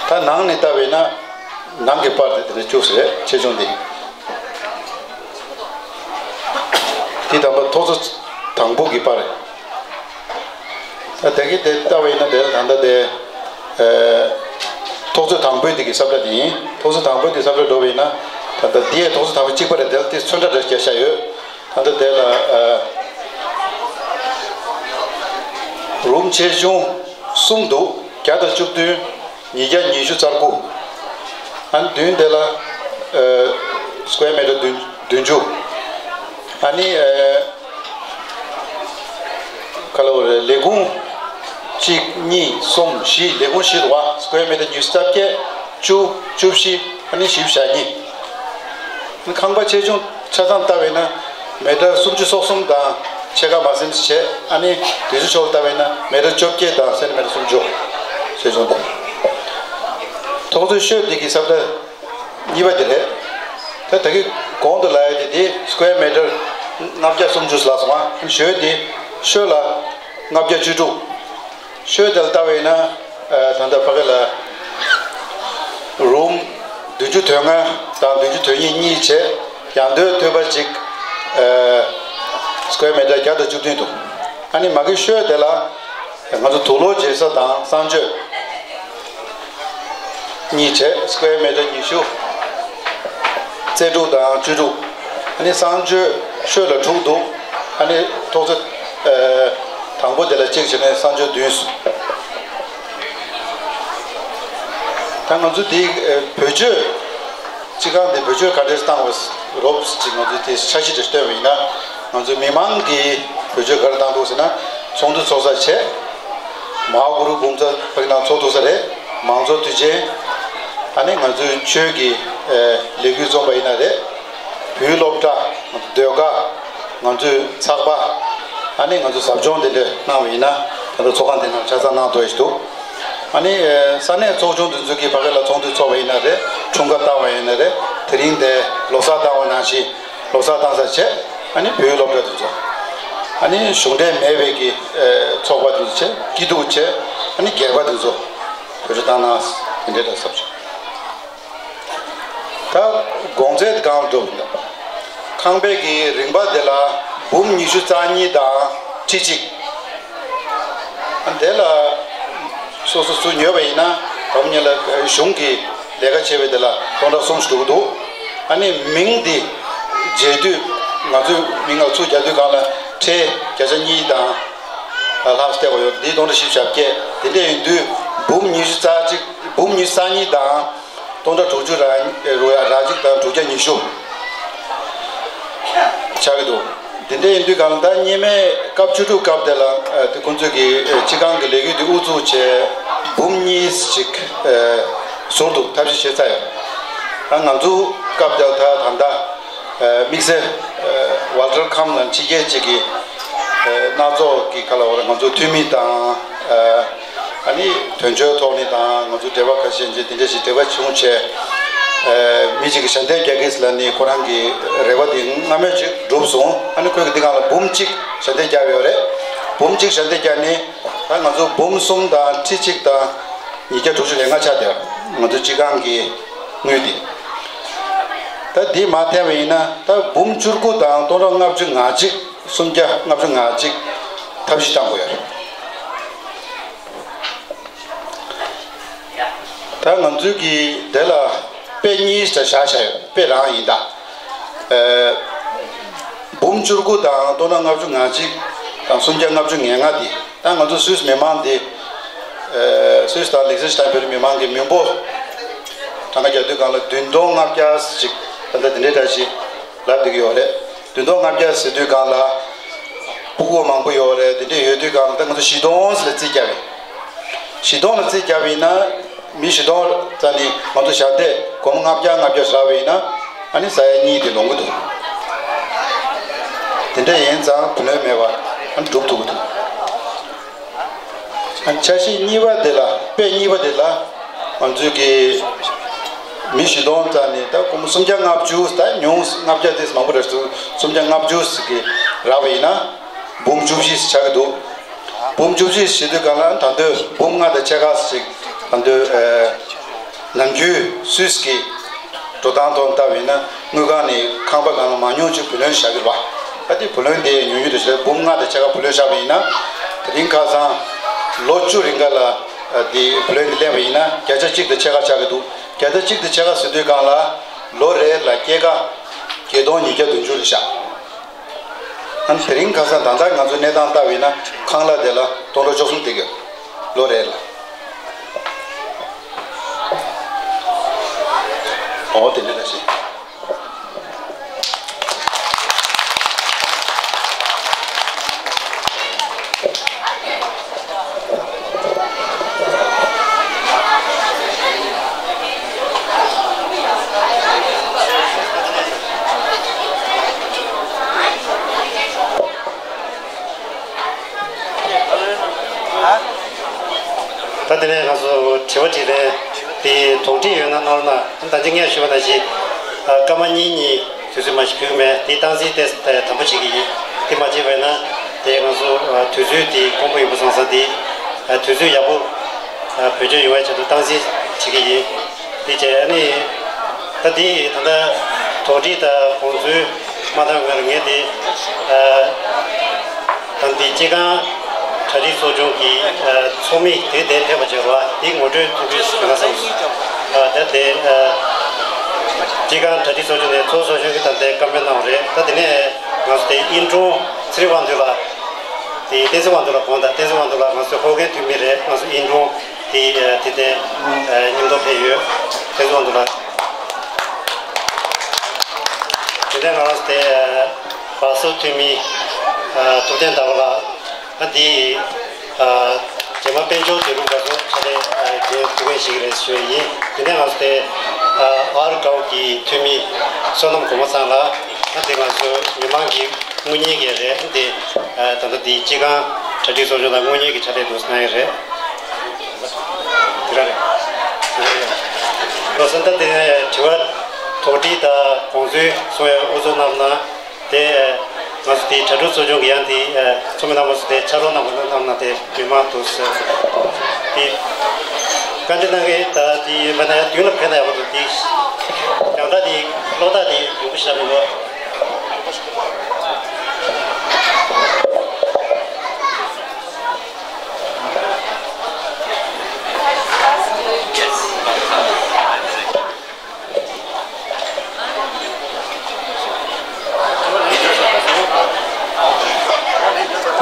ད་ནང་ནས་ལྟ་བས་ན་ནང་གི་པར་དེ་དེ་འདྲ་བཅུག་ས་རེད། ཆེ་ཆུང་དེ། དེ་དང་པོ་ཐོག་ཚོད་དང་པོ་གི་པར་རེད། ད་དེ་གི་དེ་ལྟ་བ་ཡིན་ན་དེ་ལ་ད་ལྟ་དེ་ཨ། ཐོག་ཚོད་དང་པོའི་དེ་གི་ས་བཀྲ་དེ་ཡིན། ཐོག་ཚོད་དང་པོའི་དེ་ས་བཀྲ་འགྲོ་བ་ཡིན་ན་ད་ལྟ་དེའི་ཐོག་ཚོད་དང་པོ་གཅིག་པ་རེད། དེ་ལ་དེ་ཚོན་ཁྲ་འདྲ་བརྒྱབ་བཞག་ཡོད། ད་ལྟ་དེ་ལ་ཨ། རུམ་ཆེ་ཆུང་གསུམ་འདུག་བརྒྱ་དང་བཅུ་བདུན། ཉིས་བརྒྱ་ཉི་ཤུ་རྩ་དགུ། ཨ་ནི་མདུན་དེ་ལ་ཨ། སི་ཀུ་ཝེར་མེ་ཊར་བདུན་བདུན་ཅུ། ཨ་ནི་ཨ། ག་ལ་བ་རེད། ལས་ཁུངས་གཅིག་གཉིས་གསུམ་བཞི། ལས་ཁུངས་བཞི་འདུག་བ། སི་ཀུ་ཝེར་མེ་ཊར་ཉི་ཤུ་རྩ་བརྒྱད། བཅུ། བཅུ་བཞི། ཨ་ནི་བཞི་བཅུ་ཞེ་གཉིས། ཁང་པ་ཆེ་ཆུང་ཆ་ཚང་ལྟ་བས་ན་མེ་ཊར་སུམ་ཅུ་སོ་གསུམ་དང་ཕྱེད་ཀ་མ་ཟིན་བྱས། ཨ་ནི་དུས་ཚོད་ཕྱོགས་ལ་ལྟ་བས་ན་མེ་ཊར་བཅོ་བརྒྱད་དང་སེན་ཊི་མེ་ཊར་སུམ་ཅུ་ཆེ་ཆུང་དང་། ཐོག་ཚོད་ཤོད་འདི་གི་ས་བཀྲ་གཉིས་པ་དེ་རེད། ད་ད་གི་གོང་དུ་ལབ་ཡ་དེ་དེ་སི་ཀུ་ཝེར་མེ་ཊར་ལྔ་བརྒྱ་སུམ་ཅུ་ལ་སོང་ང་། ཤོད་དེ་ཤོད་ལ་ལྔ་བརྒྱ་བཅུ་དྲུག་ཤོད་དེ་ལ་ལྟ་བས་ན། ཨ། ད་ལྟ་ཕ་གི་ལ་རུམ་བདུན་ཅུ་དོན་ལྔ་དང་བདུན་ཅུ་དོན་གཉིས་གཉིས་བྱས། ཡང་སྟོད་ཐོལ་པ་གཅིག་ཨ། སི་ཀུ་ཝེར་མེ་ཊར་བརྒྱ་དང་བཅུ་བདུན་འདུག་ཨ་ནི་མ་གི་ཤོད་དེ་ལ་ང་ཚོ་དུག་ལོག་བརྗེ་ས་དང་གསང་སྤྱོད་གཉིས་བྱས། སི་ཀུ་ཝེར་མེ་ཊར་ཉི་ཤུ། རྩེ་དྲུག་དང་བཅུ་དྲུག་ཨ་ནི་གསང་སྤྱོད་ཤོད་ལ་དྲུག་འདུག་ཨ་ནི་ཐོག་ཚོད་ཨ། དང་པོ་དེ་ལ་གཅིག་བྱས་ནས་གསང་སྤྱོད་བདུན་སོང་། ད་ང་ཚོ་འདི་ཨ། བེད་སྤྱོད་སྤྱི་ཁང་འདི་བེད་སྤྱོད་ག་འདྲས་བཏང་བ་རོབ་ཅིག་ང་ཚོས་དེ་འཆར་གཞི་དེ་བཏོན་པ་ཡིན་ན། ང་ཚོའི་མི་མང་གིས་བེད་སྤྱོད་ག་རེ་བཏང་འདུག་ཟེར་ན། ཚོགས་འདུ་ཚོགས་ས་བྱས། མ་ཧཱ་གུ་རུ་བུམ་ཚ་ཕ་གི་ནང་ཚོགས་ཐུབ་ས་རེད། མང་གཙོ་དུས་ཆེན། ཨ་ནི་ང་ཚོའི་ཆོས་ཀྱི་ཨ། ལས་འགུལ་རྩོམ་པ་ཡིན་ན་རེད། བོད་སློབ་གྲྭ། ཟློས་གར། ང་ཚོའི་ཚགས་པར། ཨ་ནི་ང་ཚོ་ཟབ་སྦྱོང་དེ་འདྲ་གནང་བ་ཡིན་ན། ད་ལྟ་ཚོགས་ཁང་དེ་ནང་ཆ་ཚང་གནང་ཐུབ་ཡ་ཞིག་འདུག་ཨ་ནི་ས་གནས་ཚོགས་ཆུང་དེ་ཚོ་གིས་ཕ་གི་ལ་ཚོགས་འདུ་ཚོགས་པ་ཡིན་ན་རེད། འཁྲུངས་སྐར་བཏང་བ་ཡིན་ན་རེད། དེ་རིང་དེ་ལོ་གསར་བཏང་བ་ནང་བཞིན་ལོ་གསར་བཏང་ས་བྱས། ཨ་ནི་བོད་སློབ་གྲྭ་དེ་ཚོ། ཨ་ནི་གཞུང་འབྲེལ་མེད་པའི་གི་ཚོགས་པ་དེ་ཚོ་བྱས། སྐྱིད་སྡུག་བྱས། ཨ་ནི་སྒེར་པ་དེ་ཚོ་བེད་སྤྱོད་བཏང་ན་དེ་འདྲའི་ལ་ཟབ་སྦྱོང་། ད་གོང་ཚད་གང་འགྲོ་མི་འདུག་ཁང་པའི་གི་རིན་པ་དེ་ལ་འབུམ་ཉི་ཤུ་རྩ་གཉིས་དང་ཁྲི་གཅིག་དེ་ལ་སོ་སོ་སུ་ཉོས་པ་ཡིན་ན་འབུམ་གཉིས་ལ་གཞུང་གི་ལས་ཀ་བྱས་པའི་དེ་ལ་སྟོང་ཕྲག་གསུམ་ཞིག་འགྲོ་གི་འདུག་ཨ་ནི་མིང་འདི་བརྗེ་དུས་ང་ཚོས་མིང་ལ་ཚུར་རྒྱག་དུས་སྒང་ལ་ཁྲལ་བརྒྱ་ཆ་གཉིས་དང་ལྷག་སྟེར་དགོས་ཡོད། འདི་སྟོང་ཕྲག་བཞི་བཅུ་ཞེ་བརྒྱད། དེ་འདྲ་ཡིན་དུས་ འབུམ་ཉི་ཤུ་རྩ་གཅིག་འབུམ་ཉི་ཤུ་རྩ་གཉིས་དང་སྟོང་ཕྲག་དྲུག་ཅུ་ར་ར་གཅིག་དང་དྲུག་བརྒྱ་ཉི་ཤུ་ཆགས་ཀྱི་འདུག་དེ་འདྲ་ཡིན་དུས་གང་ལ་ད་སྔོན་མའི་སྐབས་བཅུ་དྲུག་སྐབས་དེ་ལ་དེ་ཁོང་ཚོས་ཀྱི་སྤྱི་ཁང་གི་ལས་འགུལ་དེ་དབུ་འཛུགས་བྱས་འབུམ་གཉིས་ཤིག་ཟུར་དུ་ཐབས་ཤེས་བྱས་ཚར་ཡོད། ང་ཚོ་སྐབས་དེ་ལ་ད་ད་ལྟ་དམིགས་བསལ་ཝལ་ཊར་ཁམ་ལ་ཕྱི་རྒྱལ་གཅིག་གི་སྣ་ཚོགས་ཀྱི་ཁ་ལ་འོ་ར་ང་ཚོ་འཐུས་མི་དང་། ཨ་ནི་དོན་གཅོད་ཐོག་ནས་དང་ང་ཚོ་འབྲེལ་བ་ཁ་ཤས་ཅིག་དེ་འདྲ་ཞིག་འབྲེལ་བ་བྱུང་བྱས། མི་གཅིག་གིས་ཞལ་འདེབས་རྒྱག་གི་ཟེར་ལབ་ནས་ཁོ་རང་གི་རེ་བ་དེ་སྔ་མོ་ཅིག་འགྲུབ་སོང་། ཨ་ནི་ཁོས་འདི་སྒང་ལ་འབུམ་གཅིག་ཞལ་འདེབས་བརྒྱབ་ཡོད་རེད། འབུམ་གཅིག་ཞལ་འདེབས་བརྒྱབ་ནས་ད་ང་ཚོ་འབུམ་གསུམ་དང་ཁྲི་གཅིག་དང་ཉིས་བརྒྱ་དྲུག་ཅུ་རེ་ལྔ་ཆགས་བསྡད་ཡོད། ང་ཚོ་སྤྱི་ཁང་གི་དངུལ་དེ། ད་འདི་མར་འཐེན་པ་ཡིན་ན་ད་འབུམ་བཅུ་དགུ་དང་སྟོང་ཕྲག་ལྔ་བཅུ་ང་གཅིག་སུམ་བརྒྱ་ལྔ་བཅུ་ང་གཅིག་ཐབས་ཤེས་བཏང་དགོས་ཡོད་རེད། ད་ང་ཚོའི་གི་དེ་ལ་དཔེ་གཉིས་ཤ་བཞག་བཞག་ཡོད། དཔེ་རང་ཡིན་ད། ཨ། འབུམ་བཅུ་དགུ་དང་སྟོང་ཕྲག་ལྔ་བཅུ་ང་གཅིག་དང་སུམ་བརྒྱ་ལྔ་བཅུ་ང་ལྔ་འདི་ད་ང་ཚོ་སུད་སི་མི་མང་འདི། ཨ། སུད་སི་དང་ལིག་ཟེན་ཤི་ཏན་བོད་རིགས་མི་མང་གི་མི་འབོར་གྲངས་ཀ་རྒྱག་དུས་སྒང་ལ་བདུན་སྟོང་ལྔ་བརྒྱ་ཅིག་ད་ལྟ་འདི་འདྲའི་འདྲ་ཞིག་ལབ་བསྡད་ཀྱི་ཡོད་རེད། བདུན་སྟོང་ལྔ་བརྒྱ་ཟེར་དུས་སྒང་ལ་ཕྲུ་གུ་མང་པོ་ཡོད་རེད། དེ་འདྲ་ཡོད་དུས་སྒང་ལ་ད་ང་ཚོ་བཞི་སྟོང་ཟེར་ལ་རྩིས་བརྒྱབ་པས། བཞི་སྟོང་ལ་རྩིས་བརྒྱབ་པ་ཡིན་ན་མི་བཞི་སྟོང་རྩ་ནས་ང་ཚོ་ཞལ་འདེབས་སྒོར་མོ་ལྔ་བརྒྱ་ལྔ་བརྒྱ་བཞག་པ་ཡིན་ན་ཨ་ནི་ས་ཡ་གཉིས་དེ་ལོངས་ཀྱི་འདུག་དེ་འདྲ་ཡིན་ཙང་བུ་ལོན་མེད་པ་ཨ་ནི་འགྲུབ་ཐུབ་ཀྱི་འདུག་ཆ་ཤས་གཉིས་པ་དེ་ལ་དཔེ་གཉིས་པ་དེ་ལ་ང་ཚོས་ཀྱི་མི་བཞི་སྟོང་རྩ་ནས་ད་སྒོར་མོ་སུམ་བརྒྱ་ལྔ་བཅུ་ད་ཉུང་ལྔ་བརྒྱ་དེ་མང་པོ་རེད། སུམ་བརྒྱ་ལྔ་བཅུ་ཟེར་གྱི་རག་པ་ཡིན་ན་འབུམ་བཅུ་བཞི་ཆགས་ཀྱི་འདུག་འབུམ་བཅུ་བཞི་ཟེར་དུས་སྒང་ལ་ད་དུང་འབུམ་ལྔ་དང་ཕྱེད་ཀ་ཟེར་ད་དུང་ནམ་རྒྱུན་སུད་སི་གི་འགྲོ་སྟངས་ཐོག་བལྟས་པ་ཡིན་ན་དངུལ་ཁང་ནས་ཁང་པ་སྒང་ལ་མང་ཉུང་ཅིག་བུ་ལོན་བཞག་གི་རེད་པ། ད་དེ་བུ་ལོན་དེ་ཉུང་ཉུང་དུ་བྱས་འབུམ་ལྔ་དང་ཕྱེད་ཀ་བུ་ལོན་བཞག་པ་ཡིན་ན་དེ་རིང་ཁ་སང་ལོ་བཅུ་རིང་ག་ལ་དེ་བུ་ལོན་དེ་ལེན་པ་ཡིན་ན་བརྒྱ་ཆ་གཅིག་དང་ཕྱེད་ཀ་ཆགས་ཀྱི་འདུག་བརྒྱ་ཆ་གཅིག་དང་ཕྱེད་ཀ་ཟེར་དུས་སྒང་ལ་ལོ་རེ་ལ་སྐྱེད་ཀ་བརྒྱད་སྟོང་ཉིས་བརྒྱ་བདུན་ཅུ་རེ་བཞག་ཨ་ནི་དེ་རིང་ཁ་སང་ད་ལྟ་ང་ཚོའི་གནས་སྟངས་ལྟ་བས་ན་ཁང་གླ་དེ་ལ་སྟོང་ཕྲག་བཅུ་གསུམ་སྟེར་གྱི་ཡོད། ལོ་རེ་ལ། ཨོ་དེ་འདྲ་ཞིག་ད་དེ་ནས་ང་ཚོ་དྲི་བ་དྲིས་ལན་དེ་དོགས་འདྲི་ཡོད་ན་གནང་རོགས་གནང་། ད་ཅི་ངས་ཞུས་པ་ནང་བཞིན་སྐར་མ་གཉིས་གཉིས་དུས་ཚོད་མ་ཞིག་ཕུལ་གི་མེད། དེ་སྟངས་འཛིན་ཏེ་དམ་པོ་བྱེད་ཀྱི་ཡིན། དེ་མ་བྱས་པ་ན་དེ་ང་ཚོ་དུས་ཚོད་དེ་དཀོན་པོ་ཡིན་པ་སོང་ཙང་དེ་དུས་ཚོད་ཡག་པོ་བེད་སྤྱོད་ཡོང་བའི་ཆེད་དུ་སྟངས་འཛིན་བྱེད་ཀྱི་ཡིན། དེ་བྱས་ཨ་ནི་ད་དེ་ད་ལྟ་དོགས་འདྲི་དང་དགོངས་ཚུལ་མ་བཏང་བར་ངས་དེ་ད་འདི་སྤྱི་ཁང་གྲ་སྒྲིག་ཚོགས་ཆུང་གི་ཚོགས་མི་དེ་དེ་ཕེབས་པ་བྱས་པ་དེ་ངོ་སྤྲོད་ཐུང་ཐུང་ཞིག་བྱུང་ན་བསམ་སོང་། ད་དེ་སྤྱི་ཁང་གྲ་སྒྲིག་ཚོགས་ཆུང་ནས་ཚོགས་གཙོ་མཆོག་གིས་ད་ལྟའི་བཀའ་མོལ་གནང་བ་རེད། ད་དེ་ནས་ང་ཚོ་དེ་ཨིན་ཀྲུང་ཚེ་རིང་དབང་འདུས་ལགས། དེ་བསྟན་འཛིན་དབང་འདུས་ལགས་དགོངས་དག་བསྟན་འཛིན་དབང་འདུས་ལགས་ང་ཚོའི་ཧོ་ཁེན་འཐུས་མི་རེད། ང་ཚོ་ཨིན་ཀྲུང་དེ་དེ་དེ་མཉམ་དུ་ཕེབས་ཡོད། བསྟན་འཛིན་དབང་འདུས་ལགས། དེ་ནས་ང་རང་ཚོ་དེ་བྷ་སལ་འཐུས་མི་ཐུབ་བསྟན་ཟླ་བ་ལགས། ཨ་དེ་རྗེས་མ་དཔལ་འབྱོར་དེ་རུ་འགའ་ཚོ་ཕྱག་ལས་རྒྱག་ཐུབ་མཁན་ཞིག་རེད་ཞུ་ཡ་ཡིན། དེ་ནས་ང་ཚོ་དེ་ཨར་ཀའོ་གི་འཐུས་མི་བསོད་ནམས་གོང་མ་ཚང་ལགས། ཨ་དེ་ང་ཚོ་མི་མང་གི་དངུལ་གཉེར་གྱི་རེད། དེ་ད་ལྟ་དེ་སྤྱི་ཁང་གྲ་སྒྲིག་ཚོགས་ཆུང་དང་དངུལ་གཉེར་གྱི་ཕྱག་ལས་འདུག་གནང་ཡོད་རེད། དེ་རང་རེད། ལོ་སོན་ད་དེ་ནས་དྲི་བ་དོགས་འདྲི་དང་དགོངས་ཚུལ་གསུང་ཡ་དབུ་ཚོགས་རྣམས་ན། དེ་ང་ཚོ་དེ་གྲ་སྒྲིག་ཚོགས་ཆུང་གི་ཡང་དེ་ཚོགས་མི་རྣམ་པ་ཚོ་དེ་ཕྱག་རོགས་གནང་དགོས་ན་གནང་ན་དེ་མི་མང་འདུག་ཟེར། དེ་བཀའ་འདྲི་གནང་མཁན་ད་དེ་ཡིན་པ་ན་ཡང་མདུན་ལ་ཕེབས་ན་ཡག་པོ་འདུག་དེ་ཡང་ད་དེ་གློག་ཐག་དེ་ཡོང་གི་ཤ་མི་འདུག་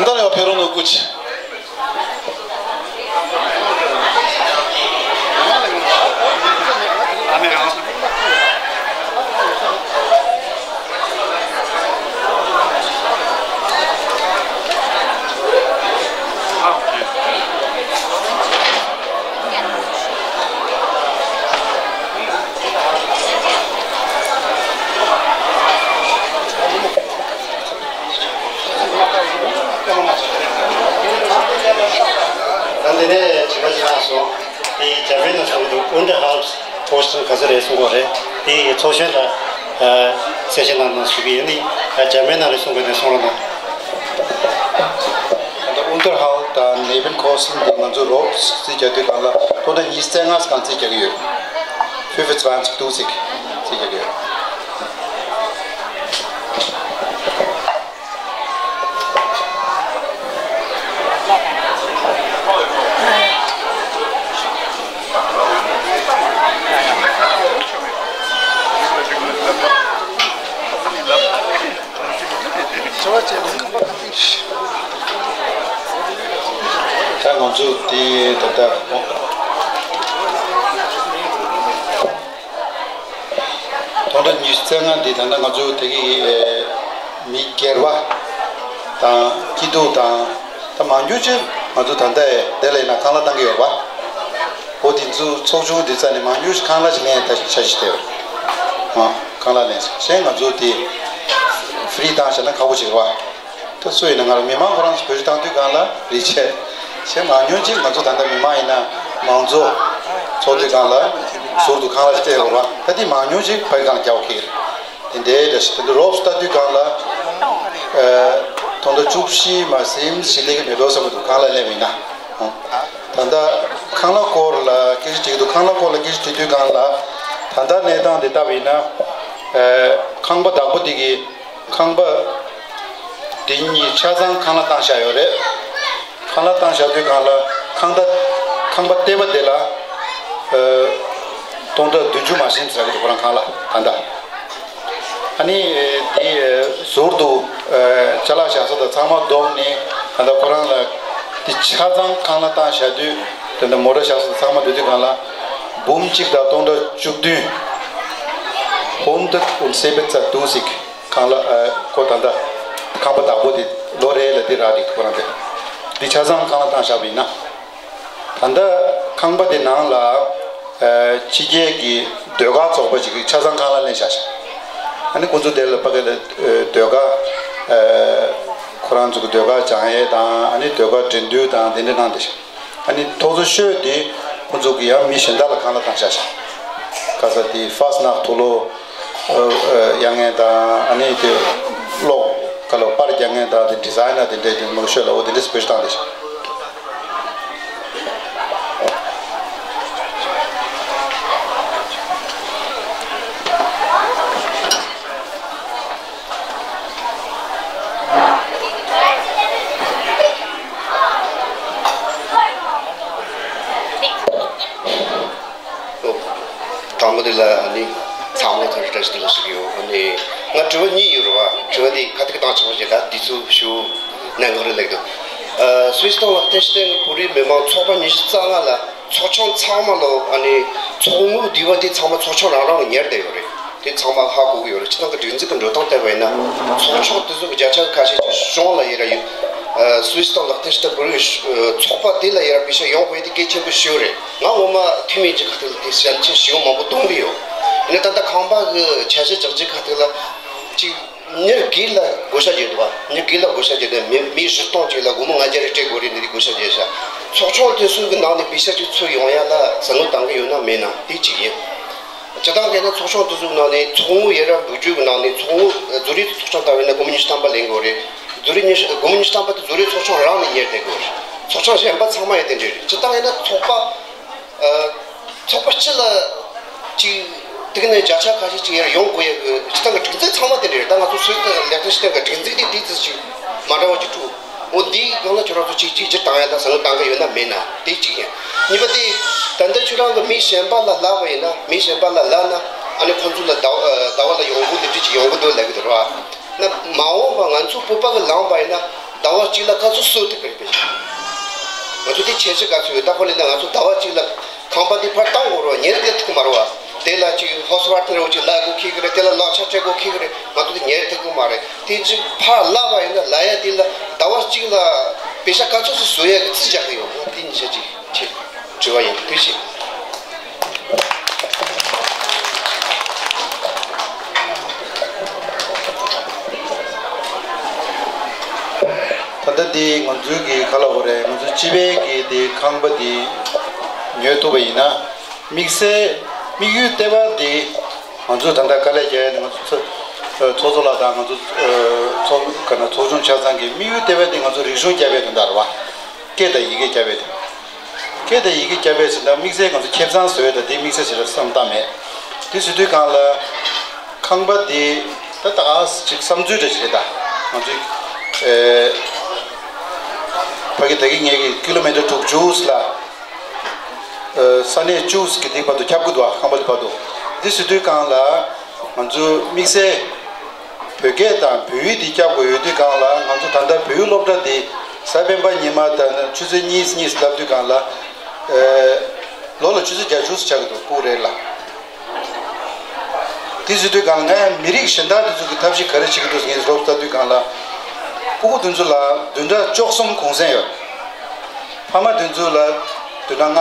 འདི་ལ་ཡང་ཕེབས་རོགས་གནང་སྐུ་མཁྱེན། ག་ཚོད་རེད་གསུང་གི་རེད། དེ་ཡི་ཚོགས་གཞོན་ལ་ཨ་གསལ་བཤད་གནང་གནང་ཞུ་གི་ཡིན། ཨ་འཇར་མན་ནང་ལ་གསུང་གི་ནས་གསུང་རོགས་གནང་། ད་ལྟ་Unterhalt དང་Nebenkosten དེ་ང་ཚོ་རོབ་རྩིས་རྒྱག་དུས་གང་ལ་ཐོག་མཐའ་ཉི་ཤུ་རྩ་ལྔ་གང་རྩིས་རྒྱག་གི་ཡོད། fünfundzwanzig Dusek རྩིས་རྒྱག་གི་ཡོད། ད་ང་ཚོ་དེ་ད་ལྟ་ཐོག་མཐའ་ཉི་ཤུ་རྩ་ལྔ་འདི་ད་ལྟ་ང་ཚོ་དེ་གི་མི་སྒེར་བ་དང་སྐྱིད་སྡུག་དང་ད་མང་ཉུང་ཅིག་ང་ཚོ་ད་ལྟ་དེ་ལ་ཡིན་ན་ཁང་གླ་བཏང་གི་ཡོད་པ། འོ་དེ་ཚོ་ཚོགས་ཆུང་དེ་རྩ་ནས་མང་ཉུང་ཞིག་ཁང་གླ་ཞིག་ལེན་ཡ་ད་འཆར་གཞི་དེ་ཡོད། ཨ་ཁང་གླ་ལེན་ཞིག་གཞན་ང་ཚོ་དེ་ཧྥི་རི་བཏང་བྱས་ན་ཁག་པོ་ཞིག་རེད་བ། ད་སུ་ཡིན་ན་ང་རང་མི་མང་ཁོ་རང་ཚོ་བེད་སྤྱོད་བཏང་དུས་སྒང་ལ་རེད་བྱས། གཞན་མང་ཉུང་ཅིག་ང་ཚོ་ད་ལྟ་མི་མང་ཡིན་ན་མང་གཙོ་ཚོགས་དུས་སྒང་ལ་ཟུར་དུ་ཁང་གླ་ཞིག་སྤྲད་ཡོད་རེད་བ། ད་དེ་མང་ཉུང་ཅིག་ཕ་གི་སྒང་ལ་རྒྱག་དགོས་ཀྱི་རེད། དེ་འདྲའི་འདྲ་ཞིག་དེ་འདྲ་རོབ་ཙམ་ལྟ་དུས་སྒང་ལ་ཨ་ཐོག་མཐའ་བཅུ་བཞི་མ་ཟིན་ཞིག་སླེབས་ཀྱི་མེད་འགྲོ་བསམ་གྱི་འདུག་ཁང་གླ་ལེན་པ་ཡིན་ན། ད་ལྟ་ཁང་གླ་སྐོར་ལ་སྐད་ཆ་དྲིས་ཀྱི་འདུག་ཁང་གླ་སྐོར་ལ་སྐད་ཆ་དྲིས་དུས་སྒང་ལ་ད་ལྟ་གནས་སྟངས་དེ་ལྟ་བ་ཡིན་ན་ཨ་ཁང་པ་བདག་པོ་དེ་གིས་ཁང་པ་དེ་གཉིས་ཆ་ཚང་ཁང་གླ་བཏང་བཞག་ཡོད་རེད། ཁང་གླ་བཏང་བཞག་དུས་སྒང་ལ་ཁང་ད་ཁང་པ་ལྟེ་བ་དེ་ལ་ཨ་སྟོང་ཕྲག་བདུན་ཅུ་མ་ཟིན་ཟེར་གྱི་འདུག་ཁོ་རང་ཁང་གླ་ད་ལྟ། ཨ་ནི་དེ་ཟུར་དུ་ཅ་ལག་བཞག་ས་དང་ཚང་མ་བསྡོམས་ནས་ད་ལྟ་ཁོ་རང་ལ་དེ་ཆ་ཚང་ཁང་གླ་བཏང་བཞག་དུས་དེ་འདྲ་མོ་ཊ་བཞག་ས་དང་ཚང་མ་བསྡུ་དུས་སྒང་ལ་འབུམ་གཅིག་དང་སྟོང་ཕྲག་བཅུ་བདུན། Hundertsiebzehn Dusek ཁང་གླ་ཨ་ཁོ་ད་ལྟ་ཁང་པ་བདག་པོ་དེ་ལོ་རེ་ལ་དེ་རག་འགྲིག་ཁོ་རང་དེ་དེ་ཆ་ཚང་ཁང་གླ་བཏང་བཞག་པ་ཡིན་ན། ད་ལྟ་ཁང་པ་དེ་ནང་ལ་ཨ་ཕྱི་རྒྱལ་གྱི་ཟློས་གར་ཚོགས་པ་ཞིག་གིས་ཆ་ཚང་ཁང་གླ་ལེན་བཞག་ཤག་ཨ་ནི་ཁོང་ཚོ་དེ་ལ་ཕ་གི་ལ་ཨ་ཟློས་གར་ཨ་ཁོ་རང་ཚོ་གི་ཟློས་གར་སྦྱང་ཡས་དང་ཨ་ནི་ཟློས་གར་འགྲན་བསྡུར་དང་དེ་འདྲ་གནང་བསྡད་ཤག་ཨ་ནི་ཐོག་ཚོ་ཤོས་དེ་ཁོང་ཚོ་གི་ཡང་མི་གཞན་དག་ལ་ཁང་གླ་བཏང་བཞག་ཤག་ག་ས་དེ་ཧྥ་སི་ནག་ཐུ་ལོ་ཨ་ཨ་ཡང་ངན་དང་ཨ་ནི་དེ་གློག་ག་ལོ་པར་རྒྱག་མཁན་དང་དེ་ཌི་ཛའི་ནར་དེ་འདྲས་དེ་མང་ཤོས་ལ་འོ་དེ་འདྲས་བེད་སྤྱོད་བཏང་བསྡད་ཤག་དང་པོ་དེ་ལ་ནི་ཚང་མ་ཐོན་བཀྲ་ཤིས་བདེ་ལེགས་ཞུ་གི་ཡོད། ཨ་ནི་ང་དྲི་བ་གཉིས་ཡོད་རེད་བ། དྲི་བ་འདི་ཁ་ཐུག་བཏང་ཆོག་པ་ཞིག་ད་འདི་ཚོ་ཞུ་གནད་འགག་རེད་ལབ་འདུག་ཨ་སུད་སི་དང་ལག་ཏེན་ཤི་ཏན་གྱི་བོད་རིགས་མི་མང་ཚོགས་པ་ཉི་ཤུ་རྩ་ལྔ་ལ་ཚོགས་ཆུང་ཚང་མ་ལོ་ཨ་ནི་ཚོགས་དངུལ་བསྡུས་པ་འདི་ཚང་མ་ཚོགས་ཆུང་རང་རང་གི་ཉར་བསྡད་ཡོད་རེད། དེ་ཚང་མ་ཧ་གོ་གི་ཡོད་རེད། སྤྱིར་བཏང་གི་སྒྲིག་འཛུགས་ཀྱི་འགྲོ་སྟངས་བལྟས་པ་ཡིན་ན་ཚོགས་ཆུང་དེ་ཚོ་གི་བརྒྱ་ཆ་ཁ་ཤས་ཀྱི་གཞུང་ལ་ཡོད་ར་ཡོད། ཨ་སུད་སི་དང་ལག་ཏེན་ཤི་ཏན་བོད་རིགས་ཚོགས་པ་དེ་ལ་ཡོད་ར་པེ་ཤ་ཡོང་དགོས་དེ་གལ་ཆེན་པོ་ཞིག་རེད། ང་ངོ་མ་འཐུས་མི་གཅིག་ཁ་ཐུག་ལ་དེ་ཞལ་ཆེ་ཞེ་པོ་མང་པོ་གཏོང་གི་ཡོད། ཡིན་ན་ད་ལྟ་ཁང་པ་གི་འཆར་གཞི་རྒྱག་རྒྱུ་ཁ་ཐུག་ལ་གཅིག་མི་སྒེར་ལ་བགོ་བཤའ་བརྒྱབ་འདུག་བ། མི་སྒེར་ལ་བགོ་བཤའ་བརྒྱབ་ནས་མི་མི་བཞི་སྟོང་གཅིག་ལ་སྒོར་མོ་ལྔ་བརྒྱ་རེ་སྤྲད་དགོས་རེད་ནས་དེ་བགོ་བཤའ་བརྒྱབ་ཤག་ཚོགས་ཆུང་དེ་ཚོ་གི་ནང་ནས་པེ་ཤ་གཅིག་ཚུར་ཡོང་ཡ་ལ་བསམ་བློ་བཏང་གི་ཡོད་ན་མེད་ན་དེ་གཅིག་ཡིན། སྤྱིར་བཏང་བྱས་ན་ཚོགས་ཆུང་དེ་ཚོའི་ནང་ནས་ཚོགས་དངུལ་ཡར་ར་འབུལ་རྒྱུ་གི་ནང་ནས་ཚོགས་དངུལ་བཟོ་རིག་ཚོགས་ཆུང་ལྟ་བུ་ཡིན་ན་སྒོར་མོ་ཉི་ཤུ་ཐམ་པ་ལེན་དགོས་རེད། བཟོ་རིག་ཉི་ཤུ་སྒོར་མོ་ཉི་ཤུ་ཐམ་པ་དེ་བཟོ་རིག་ཚོགས་ཆུང་རང་ནས་གཉེར་བསྡད་དགོས་རེད། ཚོགས་ཆུང་གཞན་པ་ཚང་མ་ཡང་དེ་འདྲ་རེད། སྤྱིར་བཏང་ཡིན་ན་ཚོགས་པ་ཨ་ཚོགས་པ་སྤྱི་ལ་ཅིག་དེ་ག་ནས་བརྒྱ་ཆ་ཁ་ཤས་ཅིག་ཡར་ཡོང་དགོས་ཡ་གི་སྤྱིར་བཏང་གི་སྒྲིག་འཛུགས་ཚང་མ་དེ་འདྲ་རེད། ད་ང་ཚོ་སུད་སི་ལག་ཏུ་ཤི་ཐན་གི་སྒྲིག་འཛུགས་དེ་དེ་ཙི་ཅིག་མ་འདྲ་བ་ཅིག་འཁྲུག་འོ་འདིའི་སྒང་ལ་ཁྱོད་རང་ཚོ་གཅིག་གཅིག་གྱུར་བཏང་ཡ་ད་བསམ་བློ་བཏང་གི་ཡོད་ན་མེད་ན་དེ་གཅིག་ཡིན། གཉིས་པ་དེ་ད་ལྟ་ཁྱོད་རང་གི་མི་གཞན་པ་ལ་ལབ་པ་ཡིན་ན་མི་གཞན་པ་ལ་ལབ་ན་ཨ་ནི་ཁོང་ཚོ་ལ་ཟླ་བ་ཟླ་བ་ལ་ཡོང་སྒོ་འདི་འདྲ་ཅིག་ཡོང་གི་འདུག་ལབ་གི་འདུག་ར། ན་མ་འོངས་པ་ང་ཚོ་བོད་པ་གི་ལངས་པ་ཡིན་ན་ཟླ་བ་གཅིག་ལ་ག་ཚོད་གསོ་ཐུབ་ཀྱི་རེད་པས། ང་ཚོ་དེ་ཁྱད་ཆོས་ག་ཚོད་ཡོད། ད་ཁོ་ལས་ན་ང་ཚོ་ཟླ་བ་གཅིག་ལ་ཁང་པ་འདི་ཕར་བཏང་དགོས་རེད་བ། ཉིན་རེ་ཐུག་མ་རེད་བ། དེ་ལ་ཅིག་ཧོ་སི་པི་ཊལ་རེ་བ་ཅིག་ལབ་དགོས་ཁེལ་གི་རེད། དེ་ལ་ལག་ཆ་སྤྲད་དགོས་ཁེལ་གི་རེད། ང་ཚོ་དེ་ཉིན་རེ་ཐུག་གི་མ་རེད། དེ་ཅིག་ཕར་ལབ་པ་ཡིན་ན་ལབ་ཡ་དེ་ལ་ཟླ་བ་གཅིག་ལ་པེ་ཤ་ག་ཚོད་ཙམ་བཟོ་ཡ་གི་རྩིས་རྒྱག་གི་ཡོད། ང་དེ་ཉིན་ཤས་ཅིག་ཆེད་དྲི་བ་ཡིན། ཐུགས་རྗེ་ཆེ། ད་ལྟ་འདི་ང་ཚོའི་གི་ག་ལ་བོ་རེད། ང་ཚོའི་སྤྱི་པའི་གི་འདི་ཁང་པ་འདི་ཉོས་ཐུབ་པ་ཡིན་ན་དམིགས་བསལ་ དམིགས་ཡུལ་ལྟེ་བ་འདི་ང་ཚོ་ད་ལྟ་དཀའ་ལས་རྒྱག་ཡ་ནི་ང་ཚོ་ཚོ་ཚོགས་གཙོ་ལགས་དང་ང་ཚོ་ཚོགས་ག་ན་ཚོགས་ཆུང་ཆ་ཚང་གི་དམིགས་ཡུལ་ལྟེ་བ་འདི་ང་ཚོ་རིག་གཞུང་བསྐྱར་སྤེལ་དོན་དག་རེད་བ། སྐད་དང་ཡི་གེ་བསྐྱར་སྤེལ་དེ། སྐད་དང་ཡི་གེ་བསྐྱར་སྤེལ་ཟེར་ན་དམིགས་བསལ་ང་ཚོ་ཁེ་བཟང་བཟོ་ཡ་དང་དེ་དམིགས་བསལ་ཞིག་ལ་བསམ་བཏང་མེད། དེ་ཟེར་དུས་སྒང་ལ་ཁང་པ་འདི་ད་ད་ག་ཅིག་བསམ་ཚུལ་འདྲ་ཞིག་རེད་ད། ང་ཚོའི་ཨེ་ཕ་གི་ད་གི་ངེད་ཀྱི་ཀི་ལོ་མི་ཊར་དྲུག་ཅུ་ལ། ཨ་ས་གནས་བཅུ་གི་སྟེང་བར་དུ་ཁྱབ་ཀྱི་འདུག་ཁང་པ་དེ་བར་དུ། འདི་ཟེར་དུས་སྒང་ལ་ང་ཚོ་དམིགས་བསལ་བོད་སྐད་དང་བོད་ཡིག་འདི་བསྐྱབ་དགོས་ཡོད་དུས་སྒང་ལ་ང་ཚོ་ད་ལྟ་བོད་ཡིག་སློབ་གྲྭ་འདི་གཟའ་སྤེན་པ་ཉི་མ་དང་ཆུ་ཚོད་གཉིས་གཉིས་ལབ་དུས་སྒང་ལ་ཨ་ལོ་ལ་ཆུ་ཚོད་བརྒྱད་ཅུ་ཆགས་ཀྱི་འདུག་ཕྲུ་གུ་རེ་ལ། དེ་ཟེར་དུས་སྒང་ལ་ང་ཡང་མི་རིགས་གཞན་དག་དེ་ཚོ་གི་ཐབས་ཤེས་ག་རེ་བྱེད་ཀྱི་འདུག་ངས་རོབ་ལྟ་དུས་སྒང་ལ་ཕྲུ་གུ་དེ་ཚོ་ལ་བདུན་ཕྲག་བཅུ་གསུམ་གུང་སེང་ཡོད། ཕ་མ་དེ་ཚོ་ལ་བདུན་ཕྲག་ལྔ།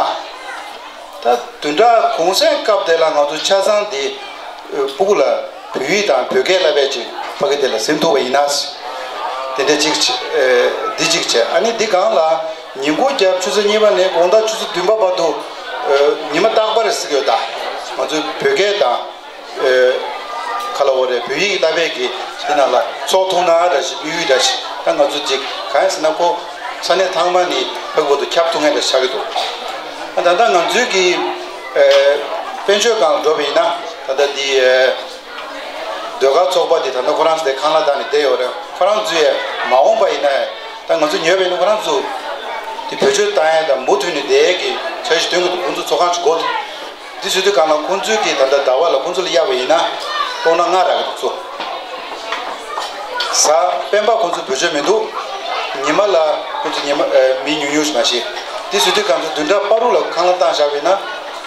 ད་བདུན་ཕྲག་གུང་སེང་སྐབས་དེ་ལ་ང་ཚོ་ཆ་ཚང་དེ་ཕྲུ་གུ་ལ་བོད་ཡིག་དང་བོད་སྐད་བསླབ་པའི་ཅིག་ཕ་གི་དེ་ལ་ཟིན་ཐུབ་པ་ཡིན་ན། དེ་འདྲ་ཅིག་བྱས། འདི་ཅིག་བྱས། ཨ་ནི་འདི་སྒང་ལ་ཉིན་གུང་རྒྱབ་ཆུ་ཚོད་གཉིས་པ་ནས་དགོང་དག་ཆུ་ཚོད་བདུན་པ་བར་དུ་ཉི་མ་རྟག་པར་ཟེར་གྱི་ཡོད་ད། ང་ཚོའི་བོད་སྐད་དང་། ཨེ། ག་ལ་འོ་རེད། བོད་ཡིག་བསླབ་པའི་གི་དེ་ནང་ལ་ཚོགས་ཐུབ་ན་འདྲ་ཞིག་དམིགས་ཡུལ་འདྲ་ཞིག་ད་ང་ཚོ་ཅིག་གང་ཡིན་ཟེར་ན་ཁོ་ས་གནས་ཚང་མ་ནི་ཕ་གི་བར་དུ་ཁྱབ་ཐུབ་མཁན་འདྲ་ཆགས་ཀྱི་འདུག་ད་ལྟ་ང་ཚོའི་གི་ཨེ། དཔལ་འབྱོར་སྒང་ལ་འགྲོ་བ་ཡིན་ན་ད་ལྟ་འདི་ཨེ། ཟློས་གར་ཚོགས་པ་འདི་ད་ལྟ་ཁོ་རང་ཚོ་དེ་ཁང་གླ་བཏང་ནས་བསྡད་ཡོད་རེད། ཁོ་རང་ཚོས་མ་འོངས་པ་ཡིན་ན་ད་ང་ཚོ་ཉོས་པ་ཡིན་ན་ཁོ་རང་ཚོ་དེ་བེད་སྤྱོད་བཏང་ཡ་དང་མུ་མཐུད་ནས་བསྡད་ཡ་གི་འཆར་གཞི་འདོན་གྱི་འདུག་ཁོང་ཚོ་ཚོགས་ཁང་ཅིག་དགོས་འདུག་འདི་བཟོས་དུས་སྒང་ལ་ཁོང་ཚོའི་གི་ད་ལྟ་ཟླ་བ་ལ་ཁོང་ཚོ་ལ་གཡར་བ་ཡིན་ན་སྟོང་ཕྲག་ལྔ་རག་གི་འདུག་ཚུར། གཟའ་སྤེན་པ་ཁོང་ཚོ་བེད་སྤྱོད་མི་འདུག་ཉི་མ་ལ་ཁོང་ཚོ་ཉི་མ་ཨེ། མི་ཉུང་ཉུང་ཞིག་མ་གཏོགས། འདི་བཟོས་དུས་སྒང་ཚོ་བདུན་ཕྲག་བར་དུ་ལ་ཁང་གླ་བཏང་བཞག་པ་ཡིན་ན་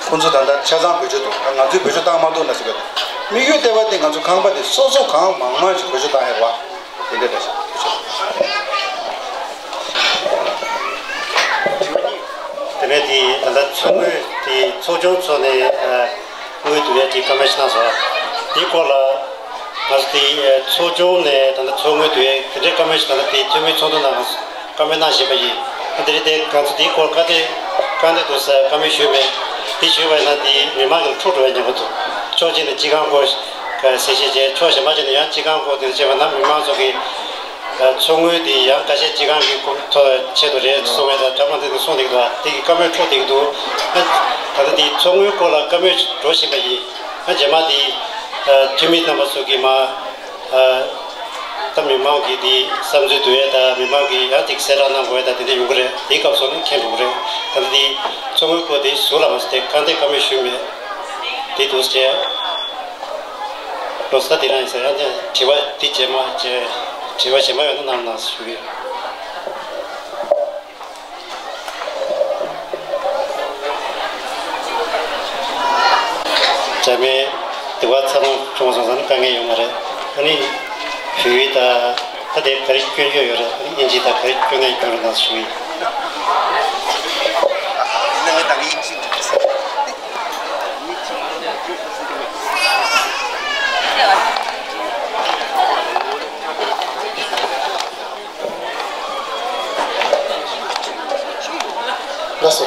ཁོང་ཚོ་ད་ལྟ་ཆ་ཚང་བེད་སྤྱོད་འདུག་ང་ཚོས་བེད་སྤྱོད་བཏང་མ་ཐུབ་ན་ཟེར་གི་འདུག་དམིགས་ཡུལ་ལྟེ་བ་དེ་ང་ཚོ་ཁང་པ་དེ་སོ་སོ་གང་མང་མང་ཞིག་བེད་སྤྱོད་བཏང་ཡ་རེད་བ། དེ་འདྲ་རེད། དེ་ནས་དེ་ད་ལྟ་ཚོགས་དངུལ་དེ་ཚོགས་ཆུང་ཚོ་ནས་དངུལ་བསྡུ་ཡ་དེ་བཀའ་མོལ་ཞིག་གནང་སོང་། དེའི་སྐོར་ལ་ང་ཚོ་དེ་ཚོགས་ཆུང་ནས་ད་ལྟ་ཚོགས་དངུལ་བསྡུ་ཡ་དེ་འདྲའི་བཀའ་མོལ་ཞིག་ད་ལྟ་དེ་འཐུས་མི་ཚོགས་འདུ་ནང་བཀའ་མོལ་གནང་བཞིན་པ་ཡིན། དེ་རིང་དེ་ང་ཚོ་དེའི་སྐོར་བཀའ་བསྟན་བཀའ་བསྟན་དུ་ས་བཀའ་མོལ་ཞུས་མེད། དེ་ཞུས་པ་ཡིན་ན་དེ་མི་མང་གི་འཁྲུག་འགྲོ་བའི་ཉེན་ཁ་འདུག་ཕྱོགས་གཅིག་ནས་སྤྱི་ཁང་སྐོར་གསལ་བཤད་བྱས། ཕྱོགས་གཞན་པ་གཅིག་ནས་ཡང་སྤྱི་ཁང་སྐོར་དེ་བྱས་པ་ན་མི་མང་ཚོ་གི་ཚོགས་དངུལ་དེ་ཡང་ཁ་ཤས་སྤྱི་ཁང་གི་ཁོངས་ཐོག་ཆེད་དུ་རེད་གསུང་བའི་དང་འདྲ་མ་འདྲ་དེ་གསུངས་བསྡད་ཀྱི་འདུག་དེ་གི་བཀའ་མོལ་འཁྲུག་བསྡད་ཀྱི་འདུག་ད་ལྟ་དེ་ཚོགས་དངུལ་སྐོར་ལ་བཀའ་མོལ་འགྲོ་བཞིན་པ་ཡིན། རྗེས་མ་དེ་འཐུས་མི་རྣམ་པ་ཚོ་གིས་མ། ད་མི་མང་གི་དེ་བསམ་ཚུལ་བསྡུ་ཡས་དང་མི་མང་གི་ཡང་དེ་གསལ་བསྒྲགས་གནང་དགོས་ཡས་དང་དེ་འདྲ་ཡོང་གི་རེད། དེའི་སྐབས་སུ་ནི་མཁྱེན་འགྲོ་གི་རེད། ད་ལྟ་དེ་ཚོགས་དངུལ་སྐོར་དེ་ཟུར་ལ་མ་ཟད་དེ་བཀའ་བསྟན་བཀའ་མོལ་ཞུས་མེད། དེ་འདུག་སེ་བྱས། ལོ་གསར་དེ་རང་ཡིན་ས་ཡང་དེ་དྲི་བ་དེ་རྗེས་མ་བྱས། དྲི་བ་གཞན་པ་ཡོད་ན་གནང་གནང་ཞུ་གི་ཡོད། འདྲ་མིན་དེ་བ་ཚང་མ་བྱུང་སོང་ཙང་དཀའ་ངལ་ཡོང་མ་རེད། ཨ་ནི་བོད་ཡིག་དང་ད་དེ་ག་རེ་སྐྱོན་བརྗོད་ཡོད་རེད། ཨ་ནི་དབྱིན་ཇི་དང་ག་རེ་སྐྱོན་ན་སྐྱོན་རོགས་གནང་ཞུ་ཡིན། ལགས་སོ།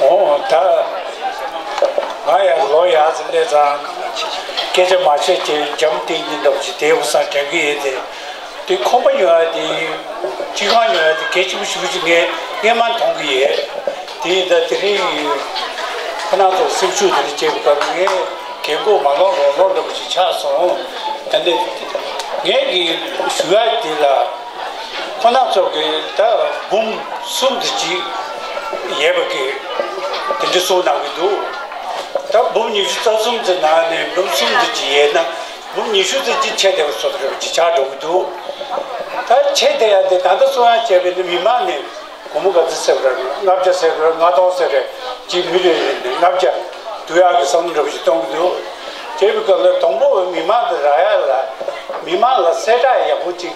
འོ་ད། ང་ཡང་ལོ་ཡག་ཙམ་སླེབས་ཙང་སྐད་ཆ་མ་བཤད་ཀྱི་འཇམ་ཐིང་ཐིང་འདྲ་པོ་ཅིག་བསྡད་དགོས་བསམ་དྲན་གྱི་ཡོད་དེ། དེ་ཁང་པ་ཉོ་ཡ་དེ། སྤྱི་ཁང་ཉོ་ཡ་དེ་གལ་ཆེན་པོ་ཞེ་པོ་ཅིག་ངས་སྔོན་མ་མཐོང་གི་ཡོད། དེ་ཡིན་ད་དེ་རིང་ཁོ་རང་ཚོ་སེམས་ཤུགས་དེ་འདྲ་བྱེད་པའི་སྐབས་ངས་རྒན་གོག་མ་ལོག་རོགས་ལོག་འདྲ་པོ་ཅིག་ཆགས་སོང་། ད་ནི་ངས་ཀྱི་ཞུ་ཡ་དེ་ལ། ཁོ་རང་ཚོ་གི་ད་འབུམ་གསུམ་དེ་ཅིག་ཡོད་པ་གི་དེ་འདྲ་གསུངས་གནང་གི་འདུག་ད་འབུམ་ཉི་ཤུ་རྩ་གསུམ་ཙམ་ནང་ནས་འབུམ་གསུམ་དེ་ཅིག་ཡོད་ན་འབུམ་ཉི་ཤུ་ཙམ་ཅིག་ཆད་བསྡད་པ་བཟོ་འདྲ་ཅིག་ཆགས་འགྲོ་གི་འདུག་ད་ཆད་བསྡད་ཡ་དེ་ད་ལྟ་གསུང་ཡ་བྱས་པའི་ནི་མི་མང་ནས་སྒོར་མོ་ག་ཚོད་ཟེར་བ་རེད། ལྔ་བརྒྱ་ཟེར་བ་རེད། ལྔ་སྟོང་ཟེར་རེད། ཅིག་མི་རེ་རེ་ནས་ལྔ་བརྒྱ་བསྡུ་ཡག་གི་བསམ་བློ་འདྲ་པོ་ཞིག་གཏོང་གི་འདུག་དེ་བའི་སྐབས་ལ་དང་པོ་མི་མང་དེ་རག་ཡ་ལ་མི་མང་ལ་གསལ་བསྒྲགས་ཡག་པོ་ཅིག་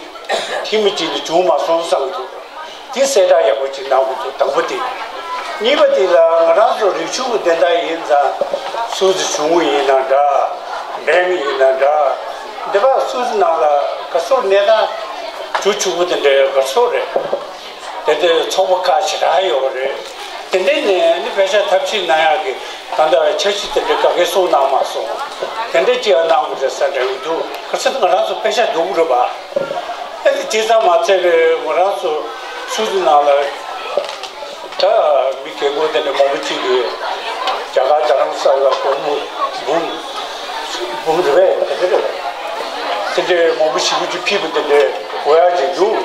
ཐེངས་མ་གཅིག་ནས་བྱུང་མ་སོང་བསམ་གྱི་འདུག་དེ་གསལ་བསྒྲགས་ཡག་པོ་ཅིག་གནང་དགོས་འདུག་དང་པོ་དེ། གཉིས་པ་དེ་ལ་ང་རང་ཚོ་རི་ཆུ་གི་བདེན་མཐའ་ཡིན་ཙང་སུད་སི་ཆུང་ངུ་ཡིན་ན་འདྲ། འབེང་ཡིན་ན་འདྲ། འདི་པ་སུད་སི་ནང་ལ་ག་ཚོད་གནས་སྟངས་རྒྱུ་ཕྱུག་པོ་དེ་འདྲ་ག་ཚོད་རེད། དེ་འདྲའི་ཚོགས་པ་ཁག་ཞེ་དྲག་ཡོད་རེད། དེ་འདྲའི་ནས་ནི་དཔེ་ཆ་ཐབས་ཤེས་གནང་ཡག་གི་ད་ལྟ་འཆར་གཞི་དེ་འདྲའི་ག་གེ་གསུངས་གནང་མ་སོང་། དེ་འདྲ་ཅིག་ཡང་གནང་དགོས་རེད་ས་འདྲ་ཡོད་འདུག་ག་ཚོད་ང་རང་ཚོ་དཔེ་ཆ་འདུག་རེད་པ། ཨ་ནི་དེ་ཙམ་མ་ཚད་པའི་ང་རང་ཚོ་སུད་སི་ནང་ལ། ད་མི་རྒན་རྒོན་དེ་འདྲ་མང་པོ་ཅིག་གིས་རྒྱ་གར་རྡ་རམ་ས་ལ་སྒོར་མོ་འབུམ་འབུམ་རེ་བས་དེ་འདྲ་རེད། དེ་འདྲའི་མང་པོ་ཞེ་པོ་ཅིག་ཕུལ་བ་དེ་འདྲའི་དགོས་ཡ་ཅིག་འདུག་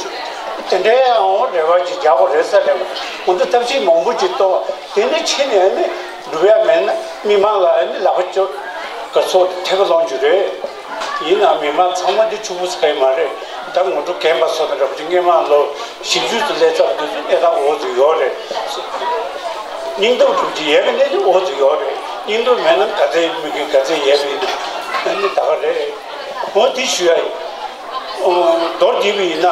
དེ་འདྲའི་ཡང་རེ་བ་ཅིག་རྒྱག་དགོས་རེད་ས་རེད། ང་ཚོ་ཐབས་ཤེས་མང་པོ་ཅིག་གཏོང་དེ་ནས་ཕྱི་ནས་ནི་འགྲུབ་ཡ་མེད་ན་མི་མང་ལ་ནི་ལག་པ་གཅོད་ག་ཚོད་ཐེ་བ་ལོང་རྒྱུ་རེད། ཡིན་ནའང་མི་མང་ཚང་མ་འདི་ཕྱུག་པོ་ཚ་ཡི་མ་རེད། ད་ང་ཚོ་རྒན་པ་ཚོ་དང་འདྲ་པོ་ཅིག་སྔས་མ་ལོ་བཞི་བཅུ་ཙམ་སླེབས་ཚར་བ་དེ་ཚོ་གནས་སྟངས་འོག་ཏུ་ཡོད་རེད། སྙིང་སྟོབས་གྲུབ་ཀྱི་ཡོད་པའི་གནས་ཚུལ་འོག་ཏུ་ཡོད་རེད། སྙིང་སྟོབས་མེད་ན་ག་ཚད་མི་དགེ་ག་ཚད་ཡོད་པ་ཡིན་ན་ནི་ད་ག་རེད། འོ་དེ་ཞུ་ཡ་ཡིན། འོ་མདོར་བསྡུས་པ་ཡིན་ན།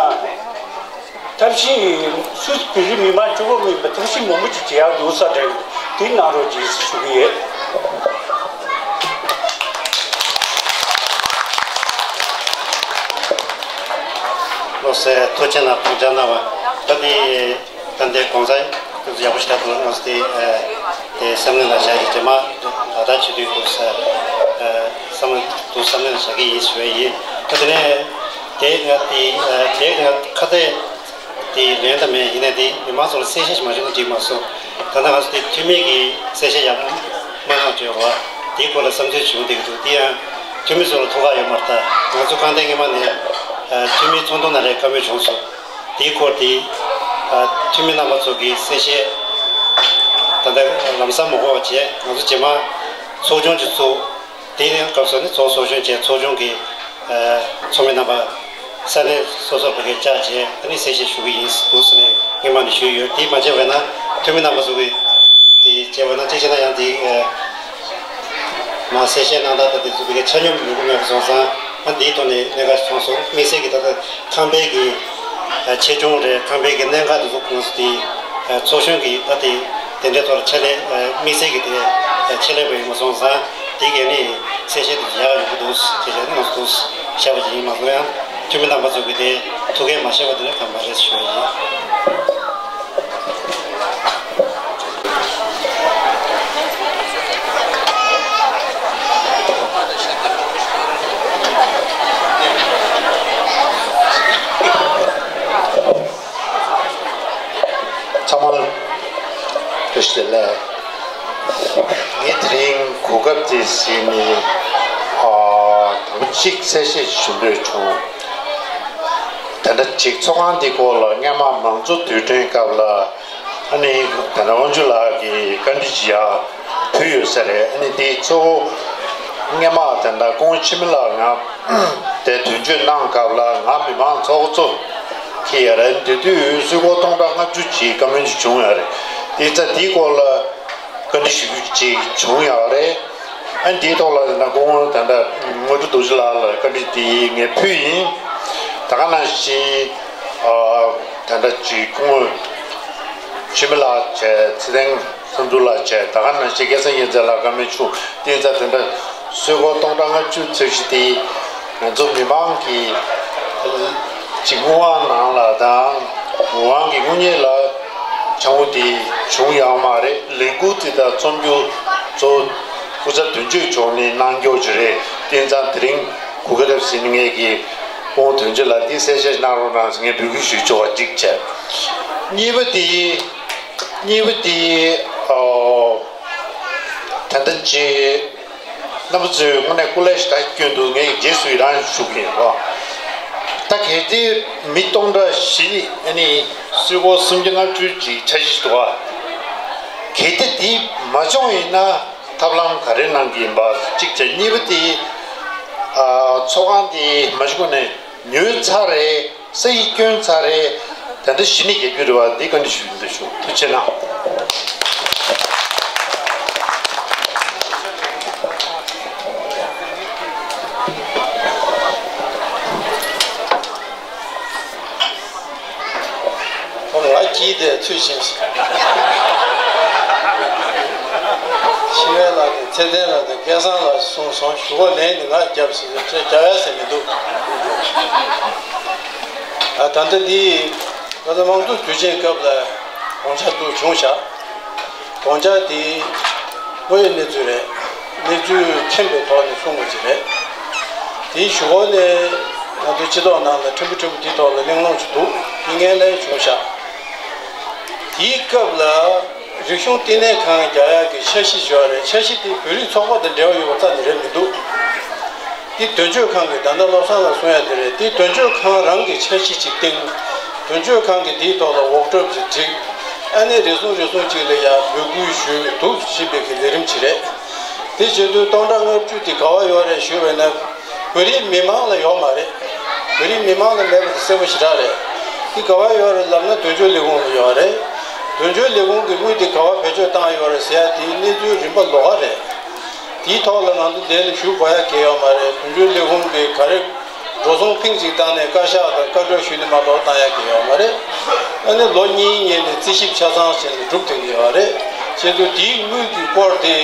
ཐབས་ཤེས་སུད་སི་བོད་རིགས་མི་མང་གཅིག་པོ་མིན་པ་ཐབས་ཤེས་མང་པོ་ཅིག་བྱེད་ཡག་འདུག་ས་དེ་དེ་གནང་རོགས་གྱིས་ཞུ་གི་ཡོད། བློ་གསལ་ཐུགས་རྗེ་གནང་། དགོངས་འཇགས་གནང་བ། ད་དེ་ད་ལྟའི་དགོངས་ཚ་ཡག་པོ་ཞིག་ད་དུང་ང་ཚོ་དེ་དེ་བསམ་བློ་ནང་བཞག་གི་རྗེས་མ་ད་ལྟ་བྱེད་དུས་འདུག་ས་བསམ་བློ་འདུག་བསམ་བློ་ནང་བཞག་གི་ཡིན་ཞུ་བ་ཡིན། ད་དེ་ནས། དེ་ང་དེ་དེ་ང་ཁ་གཏད་དེ་ལན་ད་མེད། ཡིན་ནའི་དེ་མི་མང་ཚོ་ལ་གསལ་བཤད་ཞིག་མ་བྱུང་ན་འགྲིག་མ་སོང་། ད་ལྟ་ང་ཚོ་དེ་འཐུས་མི་གིས་གསལ་བཤད་ཡག་པོ་མ་གནང་བྱས་པ་དེའི་སྐོར་ལ་བསམ་ཚུལ་བྱུང་བསྡད་ཀྱི་འདུག་དེ་ཡང་འཐུས་མི་ཚོ་ལ་ཐུགས་ཁག་ཡོད་མ་རེད། ད་ང་ཚོ་ཁ་གཏད་སྔོན་མ་ནས་འཐུས་མི་ཚོགས་འདུ་ནང་ལ་བཀའ་མོལ་བྱུང་སོང་། དེའི་སྐོར་དེ་འཐུས་མི་རྣམ་པ་ཚོ་གིས་གསལ་བཤད་ད་ལྟ་ལམ་སང་མ་གོ་བ་བྱས། ང་ཚོ་རྗེས་མ་ཚོགས་ཆུང་ཅིག་བཙུགས། དེའི་སྐབས་སུ་ནི་ཚོགས་གཙོ་གཞོན་བཅས་ཚོགས་ཆུང་གི་ཚོགས་མི་རྣམ་པ་ས་གནས་སོ་སོར་བོད་སྐད་བཅར་བྱས་ཨ་ནི་གསལ་བཤད་ཞུ་གི་ཡིན་འདུག་ཟེར་ནས་སྔོན་མ་ནས་ཞུས་ཡོད། དེ་མ་བྱས་པ་ན་འཐུས་མི་རྣམ་པ་ཚོ་གིས་དེ་བྱས་པ་ན་གཅིག་བྱས་ན་ཡང་དེ་མ་གསལ་བཤད་གནང་སྟངས་དང་དེ་ཚོ་བོད་སྐད་ཆ་སྙོམས་ཡོང་གི་མེད་པ་སོང་ཙང་ཨ་དེའི་ཐོག་ནས་གནད་འགག་ཞིག་མཐོང་སོང་། དམིགས་བསལ་གྱི་ད་ལྟ་ཁང་པའི་གི་ཆེ་ཆུང་རེད། ཁང་པའི་གི་གནད་འགག་དེ་ཚོ་ཁོང་ཚོ་དེ་ཚོགས་གཞོན་གྱིས་ད་དེ་དེ་འདྲའི་ཐོག་ལ་ཕྱག་ལས་དམིགས་བསལ་གྱི་དེ་ཕྱག་ལས་པ་ཡོང་མ་སོང་ཙང་། དེ་གས་ནི་གསལ་བཤད་དེ་ཡག་ཡོང་གི་འདུག་དེ་བྱས་ནས་ང་ཚོ་བཤད་པ་ཅིག་ཡིན་མ་གཏོགས་ཡང་འཐུས་མི་རྣམ་པ་ཚོ་གི་དེ་ཐུགས་འགན་མ་བཞེས་པ་དེ་ནི་གང་མ་རེད་ཞུ་ཡ་ཡིན། ཚང་མ་ལ་བཀྲ་ཤིས་བདེ་ལེགས། ངས་དེ་རིང་གོ་སྐབས་དེ་ཟིན་ནས་ཨ་དང་པོ་གཅིག་གསལ་བཤད་ཞུ་འདོད་བྱུང་། དེ་འདྲ་ཅིག་ཚོགས་ཁང་འདི་སྐོར་ལ་སྔོན་མ་མང་གཙོ་དུས་དྲན་སྐབས་ལ་ཨ་ནི་དེ་འདྲ་དབང་ཕྱུག་ལགས་ཀྱིས་བཀའ་འདྲི་ཅིག་ཡར་ཕུལ་ཡོད་ས་རེད། ཨ་ནི་དེ་གཙོ་བོ་སྔོན་མ་དེ་འདྲ་ཁོང་འཆི་མེད་ལགས་ང་དེ་དོན་གཅོད་གནང་སྐབས་ལ་ང་མི་མང་ཚོགས་གཙོ་འཁྱེར་ཡ་རེད། དེ་དུས་སུད་སྒོར་སྟོང་ཕྲག་ལྔ་བཅུ་ཅིག་བཀའ་མོལ་ཅིག་བྱུང་ཡོད་རེད། དེ་ཚ་དེའི་སྐོར་ལ་བཀའ་འདྲི་ཞུ་རྒྱུ་ཅིག་བྱུང་ཡོད་རེད། ཨ་ནི་དེའི་ཐོག་ལ་ད་ཁོང་ད་ལྟ་དངོས་གྲུབ་རྡོ་རྗེ་ལགས་ལ་བཀའ་འདྲི་དེ་ངས་ཕུལ་ཡིན། ད་ག་ནང་བཞིན་ཨ་ད་ལྟ་ཅིག་ཁོང་འཆི་མེད་ལགས་བྱས། ཚེ་བརྟན་བསམ་གྲུབ་ལགས་བྱས། ད་ག་ནང་བཞིན་སྐལ་བཟང་རྒྱལ་མཚན་ལགས་བཀའ་མོལ་བྱུང་། དེ་ཡིན་ཙང་དེ་འདྲ་སུད་སྒོར་སྟོང་ཕྲག་ལྔ་བཅུ་ཚད་གཞི་དེ་ང་ཚོ་མི་མང་གི་ཅིག་དངུལ་དབང་ནང་ལ་དང་དངུལ་དབང་གི་དངུལ་གཉེར་ལ་ཆག་སྒོ་དེ་བྱུང་ཡོད་མ་རེད། ལས་འགུལ་དེ་དག་རྩོམ་རྒྱུ་གཙོ་བོ་སྐུ་ཚབ་དོན་གཅོད་མཆོག་ནས་གནང་སྐྱོར་ཅིག་རེད། དེ་ཡིན་ཙང་དེ་རིང་གོ་སྐབས་ཟིན་ངེད་ཀྱིས་ཁོང་དོན་གཅོད་ལ་འདི་གསལ་བཤད་གནང་རོགས་གནང་ཟེར་ངས་འབོད་སྐུལ་ཞུ་ཆོག་པ་གཅིག་བྱས། གཉིས་པ་དེ་གཉིས་པ་དེ་ཨོ་ད་ལྟ་ཅིག་རྣམ་པ་ཚོས་དངོས་གནས་སྐུ་ལས་ཞེ་དྲག་བསྐྱོན་འདུག་ངས་རྗེས་སུ་ཡི་རང་ཞུ་གི་ཡིན་རོགས། ད་གལ་ཏེ་མི་སྟོང་ཕྲག་བཞི་ཨ་ནི་སུད་སྒོར་སུམ་བརྒྱ་ལྔ་བཅུ་ཅིག་འཆར་གཞི་འདུག་བ། གལ་ཏེ་དེ་མ་བྱུང་ཡིན་ན་ཐབས་ལམ་ག་རེ་གནང་གི་ཡིན་པ་གཅིག་བྱས། གཉིས་པ་དེ་ཨ་ཚོགས་ཁང་དེ་མ་གཞི་ཁོ་ནས་ཉོས་ཚར་རེད། ས་ཡིག་བསྐྱོན་ཚར་རེད། ད་ལྟ་གཞི་ནས་རྒྱག་རྒྱུ་རེད་བ། འདི་བཀའ་འདྲི་ཞུ་རྒྱུ་འདུག་ཞུ། ཐུགས་རྗེ་གནང་། ང་སྐྱིད་དེ་ཚུལ་བཞིན་ཞིག་ལགས་དང་ཚེ་བརྟན་ལགས་དང་སྐལ་བཟང་ལགས་གསུངས་སོང་། ཞུ་སྒོ་ལན་ནི་ང་རྒྱབ་ཟེར་ཟེར་རྒྱག་ཡ་ཟེར་མི་འདུག་ཨ་ད་ལྟ་འདི་ང་ཚོ་དམངས་གཙོ་དུས་ཆེན་སྐབས་ལ་དགོངས་འཆར་འདུག་བྱུང་བཞག་དགོངས་འཆར་དེ་དངོས་ཡོད་གནས་ཚུལ་རེད། གནས་ཚུལ་མཁྱེན་པའི་ཐོག་ནས་གསུངས་པ་ཅིག་རེད། དེའི་གཞུག་གུ་ནས་ང་ཚོའི་སྤྱི་ཚོགས་ནང་ལ་ཕྲན་བུ་ཕྲན་བུ་དེའི་ཐོག་ལ་གླེང་སློང་ཞིག་འདུག་དེ་ངས་ལན་བྱུང་བཞག་དེའི་སྐབས་ལ་རིག་གཞུང་བསྟི་གནས་ཁང་རྒྱག་ཡག་གི་འཆར་གཞི་ཞུ་བ་རེད། འཆར་གཞི་དེ་བོད་རིགས་ཚོགས་པ་དང་འབྲེལ་བ་ཡོད་པ་རྩ་ནས་རེད་མི་འདུག་དེ་དོན་གཅོད་ཁང་གིས་ད་ལྟ་བློ་བཟང་ལགས་གསུང་ཡ་དེ་རེད། དེ་དོན་གཅོད་ཁང་རང་གི་འཆར་གཞི་ཅིག་བཏིང་། དོན་གཅོད་ཁང་གིས་དེའི་ཐོག་ལ་འོག་སྒྲབ་ཅིག་བསྒྲིགས། ཨ་ནི་རེ་ཟུང་རེ་ཟུང་ཅིག་ལ་ཡང་འབོད་སྐུལ་ཞུས་འདུག་ཞེས་པའི་གི་ལས་རིམ་ཅིག་རེད། དེ་བྱེད་དུས་སྟོང་ཕྲག་ལྔ་བཅུ་དེ་ག་བ་ཡོད་རེད་ཞུས་པ་ཡིན་ན། བོད་རིགས་མི་མང་ལ་ཡོད་མ་རེད། བོད་རིགས་མི་མང་ལ་མེད་པ་དེ་གསལ་པོ་ཞེ་དྲག་རེད། དེ་ག་བ་ཡོད་རེད་ལབ་ན་དོན་གཅོད་ལས་ཁུངས་ལ་ཡོད་རེད། དོན་གཅོད་ལས་ཁུངས་ཀྱིས་དངུལ་དེ་ག་བ་བེད་སྤྱོད་བཏང་ཡོད་རེད་ཟེར་ཡ་དེའི་གནས་ཚུལ་རིམ་པ་ལོགས་ཀ་རེད། དེའི་ཐོག་ལ་ང་ཚོ་འདི་ལ་ཞུ་དགོས་ཡ་གང་ཡང་ཡོད་མ་རེད། དོན་གཅོད་ལས་ཁུངས་ཀྱིས་ག་རེ་འགྲོ་སོང་ཕིང་ཅིག་བཏང་ནས་བཀའ་ཤག་དང་བཀའ་འཁྲོལ་ཞུས་ནས་མ་གཏོགས་བཏང་ཡ་གང་ཡང་ཡོད་མ་རེད། ཨ་ནི་ལོ་གཉིས་སྔོན་ནས་རྩིས་ཞིབ་ཆ་ཚང་བྱས་ནས་གྲུབ་བསྡད་ཀྱི་ཡོད་རེད། བྱས་ཙང་དེའི་དངུལ་གྱི་སྐོར་དེ་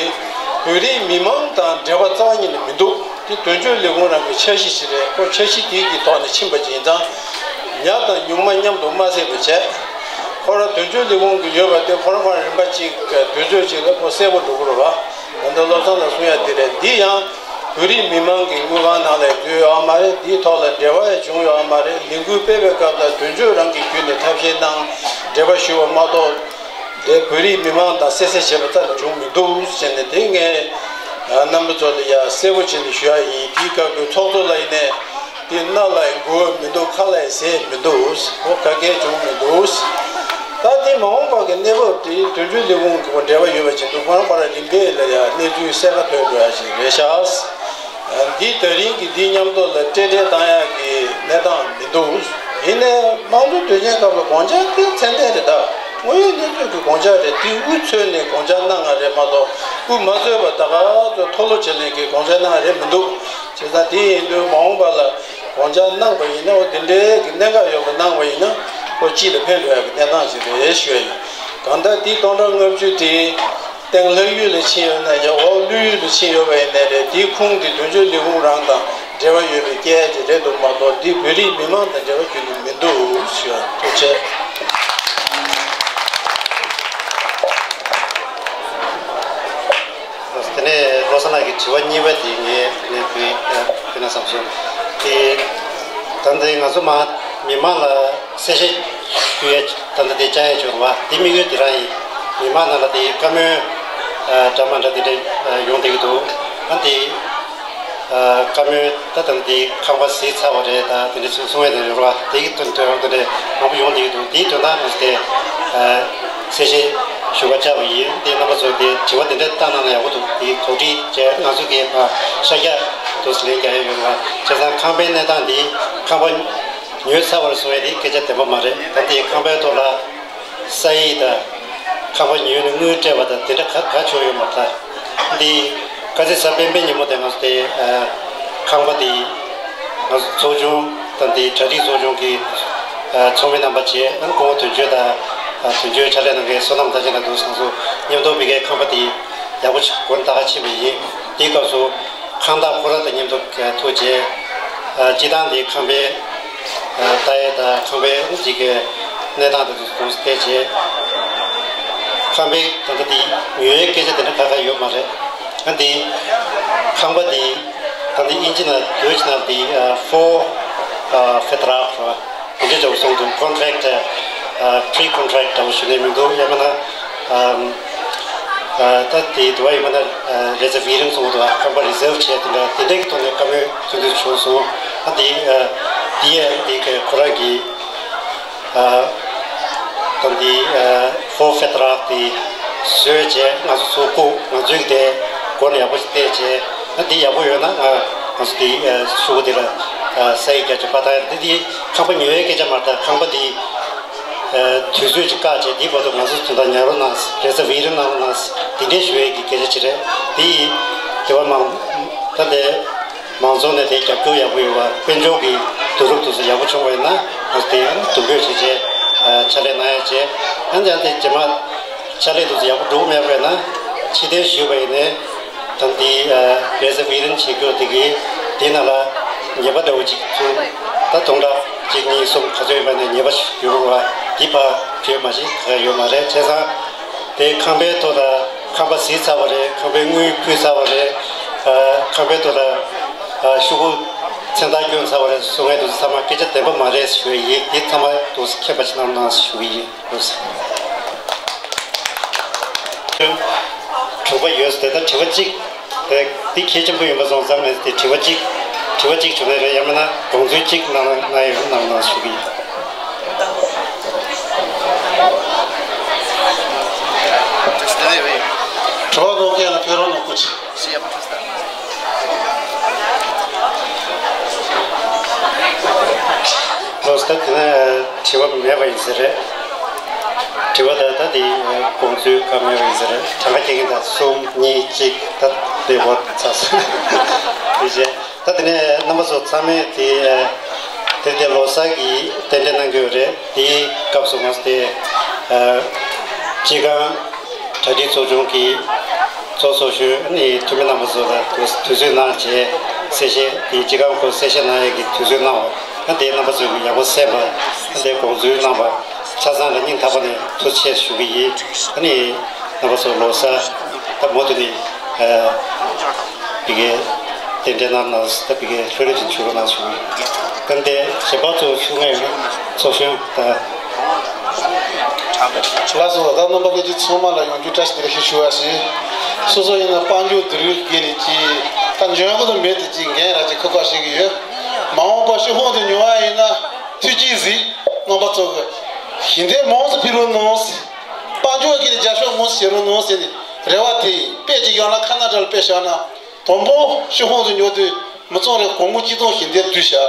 བོད་རིགས་མི་མང་དང་འབྲེལ་བ་རྩ་བ་ཉིད་ནས་མི་འདུག་དེ་དོན་གཅོད་ལས་ཁུངས་རང་གི་འཆར་གཞི་ཞིག་རེད། ཁོ་འཆར་གཞི་དེ་གི་ཐོག་ནས་ཕྱིན་པ་ཡིན་ཙང་། ཉག་དང་ཉུང་མ་མཉམ་དུ་མ་བསྲེས་པ་བྱས། ཁོ་རང་དོན་གཅོད་ལས་ཁུངས་ཀྱི་ཡོད་པ་དེ་ཁོ་རང་ཁོ་རང་རིམ་པ་གཅིག་དུས་ཚོད་གཅིག་ལ་ཁོ་གསལ་པོ་འགྲོ་གི་རེད་བ། ད་ལྟ་བློ་བཟང་ལགས་གསུང་ཡ་དེ་རེད། འདི་ཡང་བོད་རིགས་མི་མང་གི་དངུལ་ཁང་ནང་ལ་འཛུལ་ཡོད་མ་རེད། འདིའི་ཐོག་ལ་འབྲེལ་བ་ཡང་བྱུང་ཡོད་མ་རེད། ལས་འགུལ་སྤེལ་བའི་སྐབས་ལ་དོན་གཅོད་རང་གི་བརྒྱུད་ནས་ཐབས་ཤེས་གནང་། འབྲེལ་བ་ཞུས་པ་མ་གཏོགས། དེ་བོད་རིགས་མི་མང་དང་གསལ་གསལ་བྱས་པ་རྩ་ནས་བྱུང་མི་འདུག་ཟེར་ནས་དེ་ངས་རྣམ་པ་ཚོ་ལ་ཡ་གསལ་པོ་བྱས་ནས་ཞུ་ཡ་ཡིན། དེའི་སྐབས་ཀྱི་ཚོགས་གཙོ་ལ་ཡིན་ནས་དེ་སྣ་ལ་ཡི་མགོ་མི་འདུག་ཁ་ལ་ཡི་ཟས་མི་འདུག་འོ་ག་གེ་བྱུང་མི་འདུག་ད་དེ་མ་འོངས་པ་གི་གནས་བབ་དེ་དོན་གཅོད་ལས་ཁུངས་ཀྱི་འབྲེལ་བ་ཡོད་པ་བྱེད་དུས་ཁོ་རང་ཁོ་རང་རིམ་པས་ལ་ཡ་གནས་ཚུལ་གསལ་ཁ་ཐོན་འགྲོ་ཡ་ཞིག་རེད་ཤག་འདི་ད་རིང་གི་འདི་མཉམ་དུ་ལ་སྤྲེལ་སྤྲེལ་བཏང་ཡག་གི་གནས་སྟངས་མི་འདུག་ཡིན་ནའི་དམངས་གཙོ་དོན་ཆེན་སྐབས་ལ་དགོངས་འཆར་དེ་ཚད་ལྡན་རེད། ད་དངོས་ཡོད་གནས་ཚུལ་གྱི་དགོངས་འཆར་རེད། དེ་དབུ་མཚོན་ནས་དགོངས་འཆར་གནང་བ་རེད་མ་གཏོགས་དབུ་མ་མཚོན་པ་ད་ག་ཚོད་མཐོ་ལོ་བྱེད་ལེན་གྱི་དགོངས་འཆར་གནང་བ་རེད་མི་འདུག་བྱས་ཙང་དེ་ཡིན་དུས་མ་འོངས་པ་ལ་དགོངས་འཆར་གནང་བ་ཡིན་ན་འོ་དེ་འདྲའི་གི་གནད་འགག་ཡོད་པ་གནང་བ་ཡིན་ན་ཁོ་སྤྱི་ལ་ཕན་ཐོགས་ཡག་གི་གནས་སྟངས་ཤིག་རེད་ཞུ་ཡ་ཡིན། གང་ལྟར་དེ་སྟོང་ཕྲག་ལྔ་བཅུ་དེ། སྟེང་ལྷག་ཡུལ་ལ་ཕྱིན་ཡོད་ན་ཡང་འོག་ལྷོ་ཡུལ་ལ་ཕྱིན་ཡོད་པ་ཡིན་ནའི་རེད། དེའི་ཁུངས་དེ་དོན་གཅོད་ལས་ཁུངས་རང་དང་འབྲེལ་བ་ཡོད་པའི་སྐད་ཆ་རེད་འདུག་མ་གཏོགས་འདི་བོད་རིགས་མི་མང་དང་འབྲེལ་བ་ཁྱོན་ནས་མི་འདུག་ཞུ་ཡ། ཐུགས་རྗེ་ཆེ། དེ་ནས་བློ་བཟང་ལགས་ཀྱི་དྲི་བ་གཉིས་པ་དེ་ངས་དེ་ནས་བུ་ཕུལ་ན་བསམ་སོང་། དེ་ད་ལྟ་ང་ཚོ་མ་མི་མང་ལ་གསལ་བཤད་ཞུ་ཡས་ད་ལྟ་དེ་བཅར་ཡས་བྱུང་བ་དེ་དམིགས་ཡུལ་དེ་རང་ཡིན། མི་མང་ནང་ལ་དེ་བཀའ་མོལ་འདྲ་མ་འདྲ་དེ་འདྲ་ཡོང་བསྡད་ཀྱི་འདུག་ཨ་དེ་བཀའ་མོལ་ད་ལྟ་དེ་ཁང་པ་གཟིགས་ཚར་བ་རེད། ད་དེ་འདྲ་གསུང་གསུང་ཡས་དེ་རེད་བ། དེ་གི་དོན་དོན་དེ་འདྲ་མང་པོ་ཡོང་བསྡད་ཀྱི་འདུག་དེའི་དོན་དག་ང་ཚོ་དེ་གསལ་བཤད་ཞུ་བ་བཅར་བ་ཡིན། དེ་རྣམ་པ་ཚོ་དེ་དྲི་བ་དེ་འདྲ་བཏང་གནང་ན་ཡག་པོ་འདུག་དེ་གོ་སྒྲིག་བྱས་ང་ཚོ་གི་ཕར་ཤར་རྒྱག་དུ་ལན་རྒྱག་ཡས་ཡོད་རེད་བ། བྱས་ཙང་ཁང་པའི་གནས་སྟངས་དེ་ཁང་པ་ཉོས་ཚར་བ་ལ་སོང་ཡས་དེ་སྐད་ཆ་བདེན་པ་མ་རེད། ད་ལྟའི་ཁང་པའི་ཐོག་ལ་ས་ཡིག་དང་ཁང་པ་ཉོས་ནས་དངུལ་སྤྲད་པ་དང་དེ་འདྲ་ག་ག་ཆོག་ཡོད་མ་རེད། ད་འདི་དཀར་མཛེས་གཟའ་སྤེན་པའི་ཉིན་མོ་དེ་ང་ཚོ་དེ་ཁང་པ་དེ་ང་ཚོ་ཚོགས་ཆུང་དང་དེ་གྲ་སྒྲིག་ཚོགས་ཆུང་གི་ཚོགས་མི་རྣམ་པ་བཅས་སྐུ་ངོ་དོན་གཅོད་དང་དོན་གཅོད་ཕྱག་ལས་གནང་མཁན་བསོད་ནམས་དར་རྒྱས་ལགས་འདུག་ང་ཚོ་མཉམ་དུ་བི་ཀའི་ཁང་པ་དེ་ཡག་པོ་ཞིག་སྒོ་ནས་ད་ག་ཕྱིན་པ་ཡིན། དེའི་སྐབས་སུ། ཁང་བདག་ཁོ་རང་དང་མཉམ་དུ་ཐུག་རྗེས། སྤྱིར་བཏང་དེ་ཁང་པའི་ལྟ་ཡས་དང་ཁང་པའི་ཅིག་གི་གནས་སྟངས་དེ་ཚོ་གོང་སུ་བལྟས་རྗེས། ཁང་པའི་ད་ལྟ་དེ་ཉོ་ཡའི་སྐད་ཆ་དེ་འདྲ་ཁ་ཁ་ཡོད་མ་རེད། ཨ་དེ་ཁང་པ་དེ་ད་ལྟ་དབྱིན་ཇི་ནང་བོད་ཇི་ནང་དེ་ཕོར་ཕེ་ཏྲ་ཁ་དེ་འདྲ་ཅིག་གསུངས་འདུག་ཀོན་ཊེག་ཊི་ཕི་རི་ཀོན་ཊེག་ཊི་འདྲ་བོ་ཞུ་ནས་མི་འདུག་ཡང་མིན་ན། ད་དེ་དུ་བ་ཡིན་པ་ན་རེ་ཛར་ཝེ་ཤན་སོང་འདུག་ཁང་པ་རི་ཛར་བ་བྱས་དེ་འདྲ་དེ་འདྲའི་ཐོག་ནས་བཀའ་མོལ་ཚུལ་འདུ་བྱུང་སོང་། ཨ་དེ་དེ་ཡས་དེ་ག་ཁོ་རང་གིས་ད་དེ་ཕོར་ཕེ་ཏྲ་ཁ་དེ་བཟོས་བྱས་ང་ཚོ་ཚོ་བཀུག་ང་ཚོའི་དེ་སྒོ་ནས་ཡག་པོ་ཞིག་བལྟས་བྱས་ཨ་དེ་ཡག་པོ་ཡོད་ན་ང་ང་ཚོ་དེ་ཤོག་བུ་དེ་ལ་ས་ཡིག་རྒྱག་བྱས་པ་ད་ཡ་དེ་དེ་ཁང་པ་ཉོ་ཡའི་སྐད་ཆ་མ་རེད། ད་ཁང་པ་དེ། དུས་ཚོད་ཅིག་བཀག་བྱས་དེའི་བར་དུ་ང་ཚོ་དོན་དག་ཉར་རོགས་གནང་། རེ་ཛར་ཝེ་ཤན་གནང་རོགས་གནང་། དེ་འདྲའི་ཞུ་ཡས་ཀྱི་སྐད་ཆ་ཅིག་རེད། དེ་ཡིས་དེ་བ་མང་ད་དེ་མང་ཚོགས་ནས་དེ་རྒྱབ་སྐྱོར་ཡག་པོ་ཡོད་པ་དཔལ་འབྱོར་གྱི་བསྡུ་རུབ་དེ་ཚོ་ཡག་པོ་བྱུང་བ་ཡིན་ན་ང་ཚོ་དེ་ཡང་དུམ་བུ་བྱས་བྱས་ཕྱག་ལས་གནང་ཡ་བྱས་ཨ་ནི་ཡང་དེ་རྗེས་མ་ཕྱག་ལས་དེ་ཚོ་ཡག་པོ་འགྲོ་མེད་པ་ཡིན་ན། ཕྱིར་འཐེན་ཞུས་པ་ཡིན་ནའི་ད་འདི་རེས་གཟའ་མིག་རིན་བྱེད་རྒྱུ་དེ་གི་དེ་ནང་ལ་ཉེས་པ་འདྲ་བོ་ཅིག་ཚུར་ད་སྟོང་ཕྲག་གཅིག་གཉིས་གསུམ་ག་ཚོད་ཡིན་པ་ནས་ཉེས་པ་ཞིག་ཡོང་བ་འདི་ཕར་བྲོས་མ་ཞིག་ག་ཡོད་མ་རེད། བྱས་ཙང་དེ་ཁང་པའི་ཐོག་ལ་ཁང་པ་གཟིགས་ཚར་བ་རེད། ཁང་པའི་དངུལ་ཕུལ་ཚར་བ་རེད། ཁང་པའི་ཐོག་ལ་ཤོག་གུ་མཚན་རྟགས་བསྐྱོན་ཚར་བ་རེད་གསུང་མཁན་དེ་ཚོ་ཚང་མ་སྐད་ཆ་བདེན་པ་མ་རེད་ཞུ་ཡི། འདི་ཚང་མ་དུ་མཁྱེན་པ་ཞིག་གནང་གནང་ཞུ་གི་ཡིན། དྲི་བ་ཡོད་དེ་ད་དྲི་བ་གཅིག་དེ་འདི་གལ་ཆེན་པོ་ཡིན་པ་སོང་ཙང་ངས་དེ་དྲི་བ་གཅིག་དྲི་བ་གཅིག་བྱུང་ན་རེད། ཡང་མིན་ན་དགོངས་ཚུལ་གཅིག་གནང་གནང་ཡོད་གནང་གནང་ཞུ་གི་ཡིན། དྲི་བ་གནང་མཁན་ལ་ཕེབས་རོགས་གནང་། སྐུ་མཁྱེན། ལོ་སྟབས་དེ་ན་དྲི་བ་མེད་པ་ཡིན་ས་རེད། དྲི་བ་ད་ལྟ་དེ་དགོངས་ཚུལ་ག་མེད་པ་ཡིན་ས་རེད། གྲངས་ཀ་རྒྱག་མཁན་དང་གསུམ་གཉིས་གཅིག་ད་དེ་བོ་ཚ་ས་དེ་བྱས་ད་དེ་ནས་རྣམ་པ་ཚོ་ཚང་མས་དེ་དེ་དེ་ལོ་གསར་གྱི་རྟེན་འབྲེལ་གནང་གི་ཡོད་རེད། དེའི་སྐབས་སུ་ང་ཚོ་དེ་སྤྱི་ཁང་གྲ་སྒྲིག་ཚོགས་ཆུང་གི་ཚོགས་གཙོ་ཞུས་ནས་འཐུས་མི་རྣམ་པ་ཚོ་ལ་དུས་ཚོད་གནང་བྱས་གསལ་བཤད་དེ་སྤྱི་ཁང་སྐོར་གསལ་བཤད་གནང་ཡས་ཀྱི་དུས་ཚོད་གནང་བ་ཨ་དེ་རྣམ་པ་ཚོས་ཡག་པོ་གསན་པ་ཨ་དེ་དགོངས་ཚུལ་གནང་བ་ཆ་ཚང་ལ་སྙིང་ཐག་པ་ནས་ཐུགས་རྗེ་ཆེ་ཞུ་གི་ཡིན། ཨ་ནི་རྣམ་པ་ཚོ་ལོ་གསར་ད་མུ་མཐུད་ནས་ཨ། བི་གའི་རྟེན་འབྲེལ་གནང་གནང་ད་བི་གའི་ལྷོད་ལྷོད་ཅིག་བྱུང་རོགས་གནང་ཞུ་གི་ཡིན། ད་འདི་ཞལ་པར་ཚོ་ཞུ་ངེས་ཡོད་ཚོགས་གཞོན་ད། ལགས་སོ། ད་རྣམ་པ་ལྷན་རྒྱས་ཚང་མ་ལ་ཡོང་རྒྱུ་བཀྲ་ཤིས་བདེ་ལེགས་ཞུ་བ་ཞིག་སོ་སོ་ཡིན་ན་དཔལ་འབྱོར་སྡུག་རུས་དགེ་ལས་ཀྱི་ད་འཇོན་གོ་དང་མེད་དེ་ཅིག་འགན་ར་ཅིག་ཁུར་ཁུར་བྱེད་ཀྱི་ཡོད། མ་འོངས་པ་ཤི་ཧོང་དུ་ཉོ་བ་ཡིན་ན་ཐུགས་རྗེས་གཟིགས་རྣམ་པ་ཚོ་གི་ཞི་བདེ་མང་སུ་ཕུལ་རོགས་གནང་། དཔལ་འབྱོར་གྱི་རྒྱབ་སྐྱོར་མང་སུ་བྱེད་རོགས་གནང་ཟེར་ནས་རེ་བ་དེ་ཡིན། དཔེ་ཅིག་ཡང་ན་ཁ་ན་ཌ་ལ་དཔེ་བཞག་ན། དང་པོ་ཤི་ཧོང་དུ་ཉོ་དུས་མི་ཚང་རེ་སྒོར་མོ་གཅིག་སྟོང་ཞལ་འདེབས་བསྡུས་བཞག་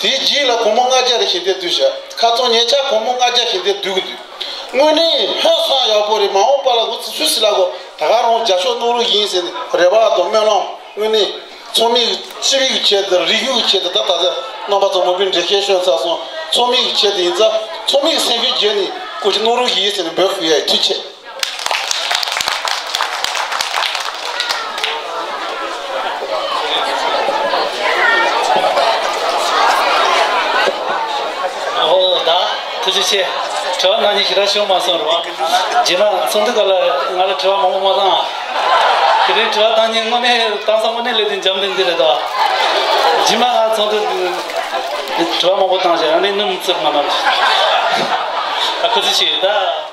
དེའི་རྗེས་ལ་སྒོར་མོ་ལྔ་བརྒྱ་རེ་ཞལ་འདེབས་བསྡུས་བཞག་ཁ་སང་ཉེ་ཆར་སྒོར་མོ་ལྔ་བརྒྱ་ཞལ་འདེབས་བསྡུས་ཀྱི་འདུག་དངོས་གནས་ཧ་ཅང་ཡག་པོ་རེད། མ་འོངས་པ་ལ་འུ་ཚོ་སུ་ཞིག་ལ་གོ་ད་ག་རང་རྒྱབ་སྐྱོར་གནང་རོགས་ཡིན་ཟེར་ནས་རེ་བ་དང་སྨོན་ལམ་དངོས་གནས་ཚང་མའི་སྤྱི་པའི་གི་ཆེད་དུ་རིགས་རྒྱུད་ཀྱི་ཆེད་དུ་ད་ད་ལྟ་རྣམ་པ་ཚོ་མུ་མཐུད་འགྲེལ་བཤད་ཞུས་ཚར་སོང་། ཚང་མའི་གི་ཆེད་དུ་ཡིན་ཙང་ཚང་མའི་གི་སེམས་ཤུགས་བརྒྱུད་ནས་སྐུ་མཁྱེན་གནང་རོགས་ཡིན་ཟེར་ནས་འབོད་ཞུ་ཡ་ཡིན། ཐུགས་རྗེ་ཆེ། ཨོ་ད་ཐུགས་རྗེ་ཆེ། དྲི་བ་གནང་མཁན་ཞེ་དྲག་བྱུང་མ་སོང་རེད་བ། རྗེས་མ་ཚོགས་འདུ་སྐབས་ལ་ང་ལ་དྲི་བ་མང་པོ་མ་བཏང་། དེ་རིང་དྲི་བ་བཏང་མཁན་དངོས་གནས་བཏང་ས་དངོས་གནས་ལས་དོན་འཇམ་ཐིང་ཐིང་རེད་དོ། རྗེས་མ་ང་ཚོགས་འདུ་དྲི་བ་མང་པོ་བཏང་བྱས་ཨ་ནི་སྣུམ་བཙིར་མ་གནང་། ད་ཁོ་ཚོས་ཤེས་ཡོད་ད།